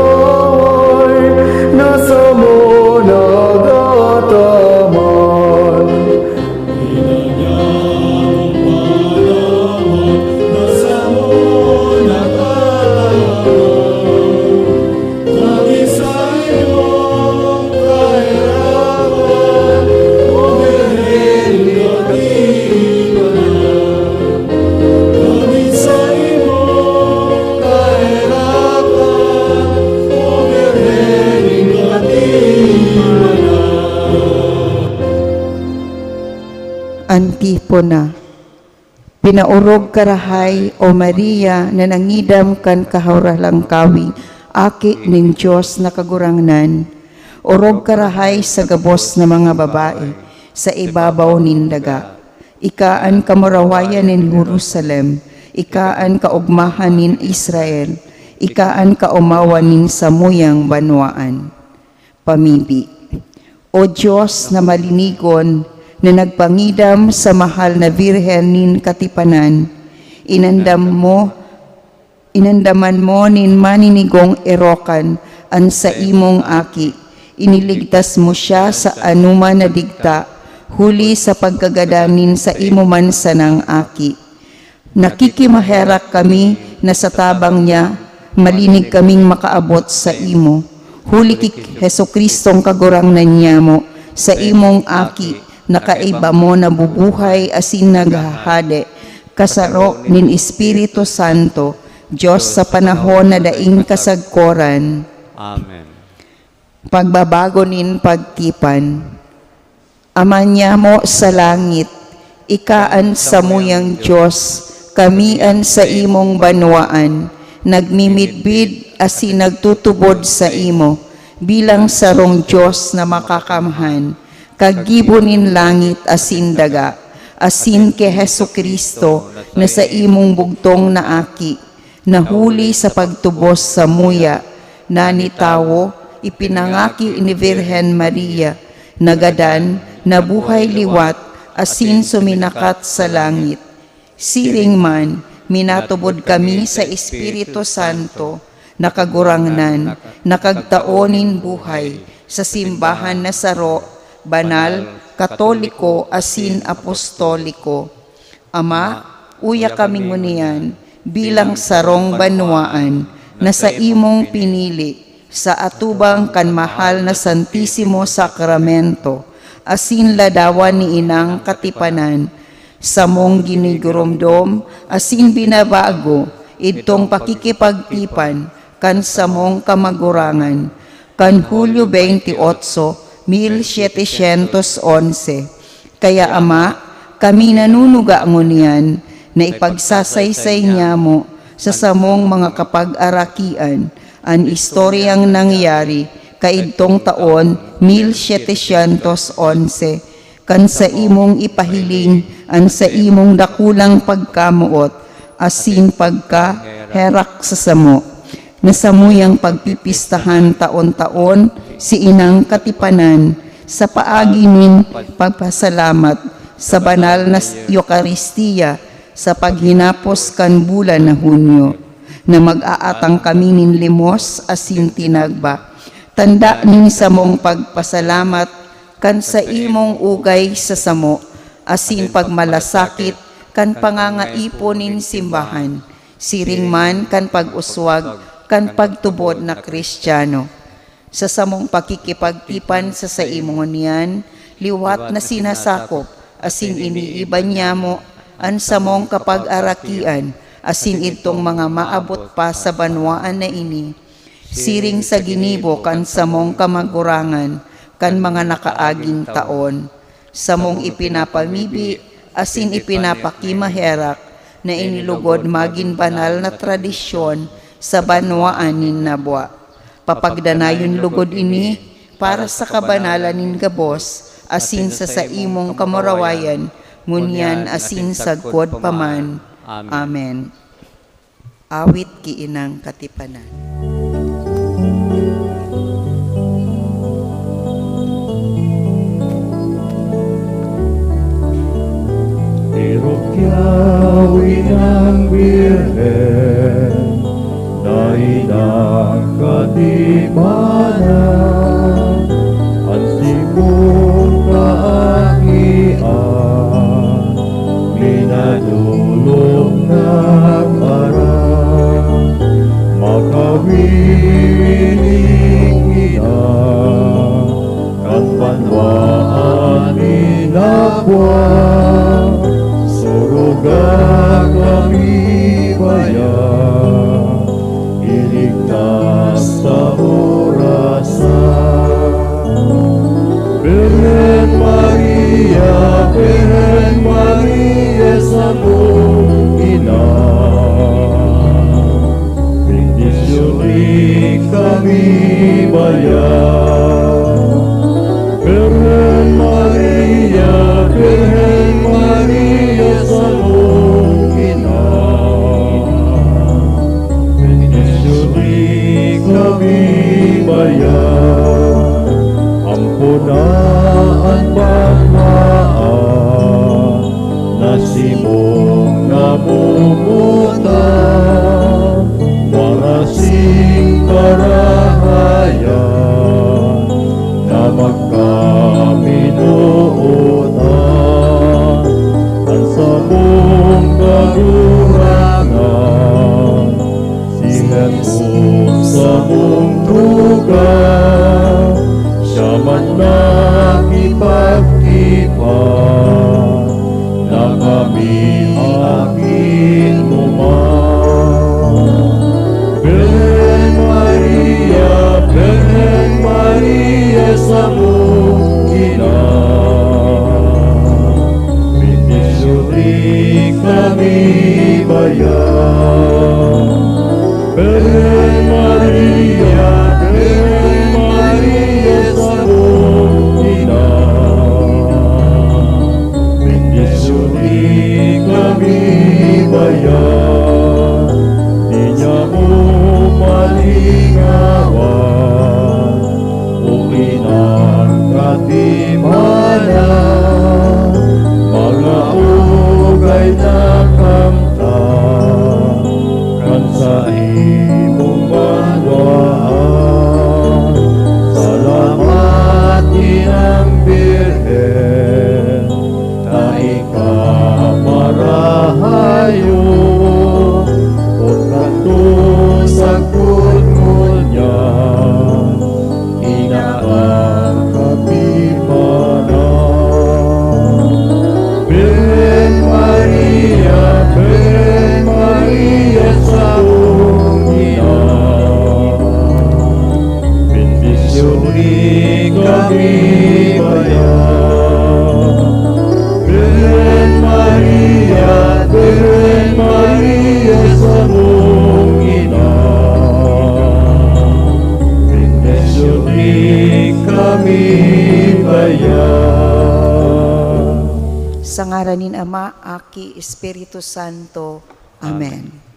Puna. Pinaorog ka rahay, O Maria, na nangidam kan Kahoralangkawing Aki nin Dios na Kagurangnan. Orog ka rahay sa gabos na mga babae sa ibabaw nin daga. Ika an kamurawayan nin Jerusalem, ika an kaogmahan nin Israel, ika an kaomawan nin samuyang banwaan. Pamibi. O Dios na malinigon, na nagpangidam sa mahal na Birhen nin Katipanan, inandam mo, inandaman mo nin maninigong erokan an saimong Aki. Iniligtas mo siya sa anoman na digta, huli sa pagkagadan nin saimo man sanang Aki. Nakikimaherak kami na sa tabang niya, malinig kaming makaabot saimo. Huli ki Jesu-Cristong Kagurangnan niyamo, saimong Aki, na kaiba mo nabubuhay asin naghahade, kasaro nin Espiritu Santo, Dios sa panahon na daing kasagkoran. Amen. Pagbabago nin pagtipan. Ama niamo sa langit, ika an samuyang Dios, kami an saimong banwaan, nagmimidbid asin nagtutubod saimo, bilang sarong Dios na makakamhan, kaggibo nin langit asin daga, asin ki Jesu-Cristo na saimong bugtong na Aki, na huli sa pagtubos samuya, na nitawo, ipinangaki ni Virgen Maria, nagadan, nabuhay liwat, asin suminakat sa langit. Siring man, minatubod kami sa Espiritu Santo, na Kagurangnan, na kagtao nin buhay, sa simbahan na saro, banal, katoliko, asin apostoliko. Ama, uya kami ngunyan bilang sarong banwaan na saimong pinili sa atubang kan mahal na Santisimo Sakramento, asin ladawan ni Inang Katipanan, samong ginigurumdom asin binabago idtong pakikipagtipan kan samong kamagurangan, kan Hulyo veintiocho, mil setecientos onse. Kaya, Ama, kami nanunuga ngunyan na ipagsasaysay niamo sa samong mga kapag-arakian an istoryang nangyari kaidtong taon mil setecientos onse, kan saimong ipahiling an saimong dakulang pagkamoot asin pagkaherak sa samo, na samuyang pagpipistahan taon-taon si Inang Katipanan sa paagi nin pagpasalamat sa banal na Eukaristia sa paghinapos kan bulan na Hunyo, na mag-aatang kami nin limos asin tinagba, tanda nin samong pagpasalamat kan saimong ugay sa samo, asin pagmalasakit kan pangangaipon nin simbahan, siring man kan pag-uswag kan pagtubod na Kristiyano. Sa samong pakikipagtipan sa saimo ngunyan, liwat na sinasakop asin iniiba niamo an samong kapag-arakian asin idtong mga maabot pa sa banwaan na ini, siring sa ginibo kan samong kamagurangan kan mga nakaaging taon. Samong ipinapamibi asin ipinapakimaherak na inilugod magin banal na tradisyon sa banwaan nin nabwa. Papagdanayon lugod ini para sa kabanalan nin gabos asin sa saimong kamurawayan, ngunyan asin sagkod pa man. Amen. Awit ki Inang Katipanan. Irukyaw inang Birhen, daidang katipanan, an simong kaakian, minadolok nag-aram, makawiling kita kan banwaan nin nabwa, suruga kami baya, iligtas ta orasan. kami baya. Birhen Maria, Birhen Maria, samong ina, bendisyoni kami baya. Ampo na an banwaan na simong namomotan, marasing karahayan na magkaminootan. An samong Kagurangnan, si Jesus samong tugang, siya man nakipagtipan na kami akin mo man. Birhen Maria, Birhen Maria, samong ina, bendisyoni kami baya. Birhen Maria, Birhen Maria, samong ina, bendisyoni kami baya. Di niya mo malingawan, o inang katipanan, mga ugay na kamtan kan saimong banwaan. Salamat, Inang Birhen, ta ika marahayon, o kanto sagkod ngunyan, ina kan katipanan. Birhen Maria, Birhen Maria, samong ina, bendisyoni kami baya. Birhen Maria, Birhen Maria, samong ina, bendisyoni kami baya. Sa ngaran nin Ama, Aki, Espiritu Santo. Amen. Amen.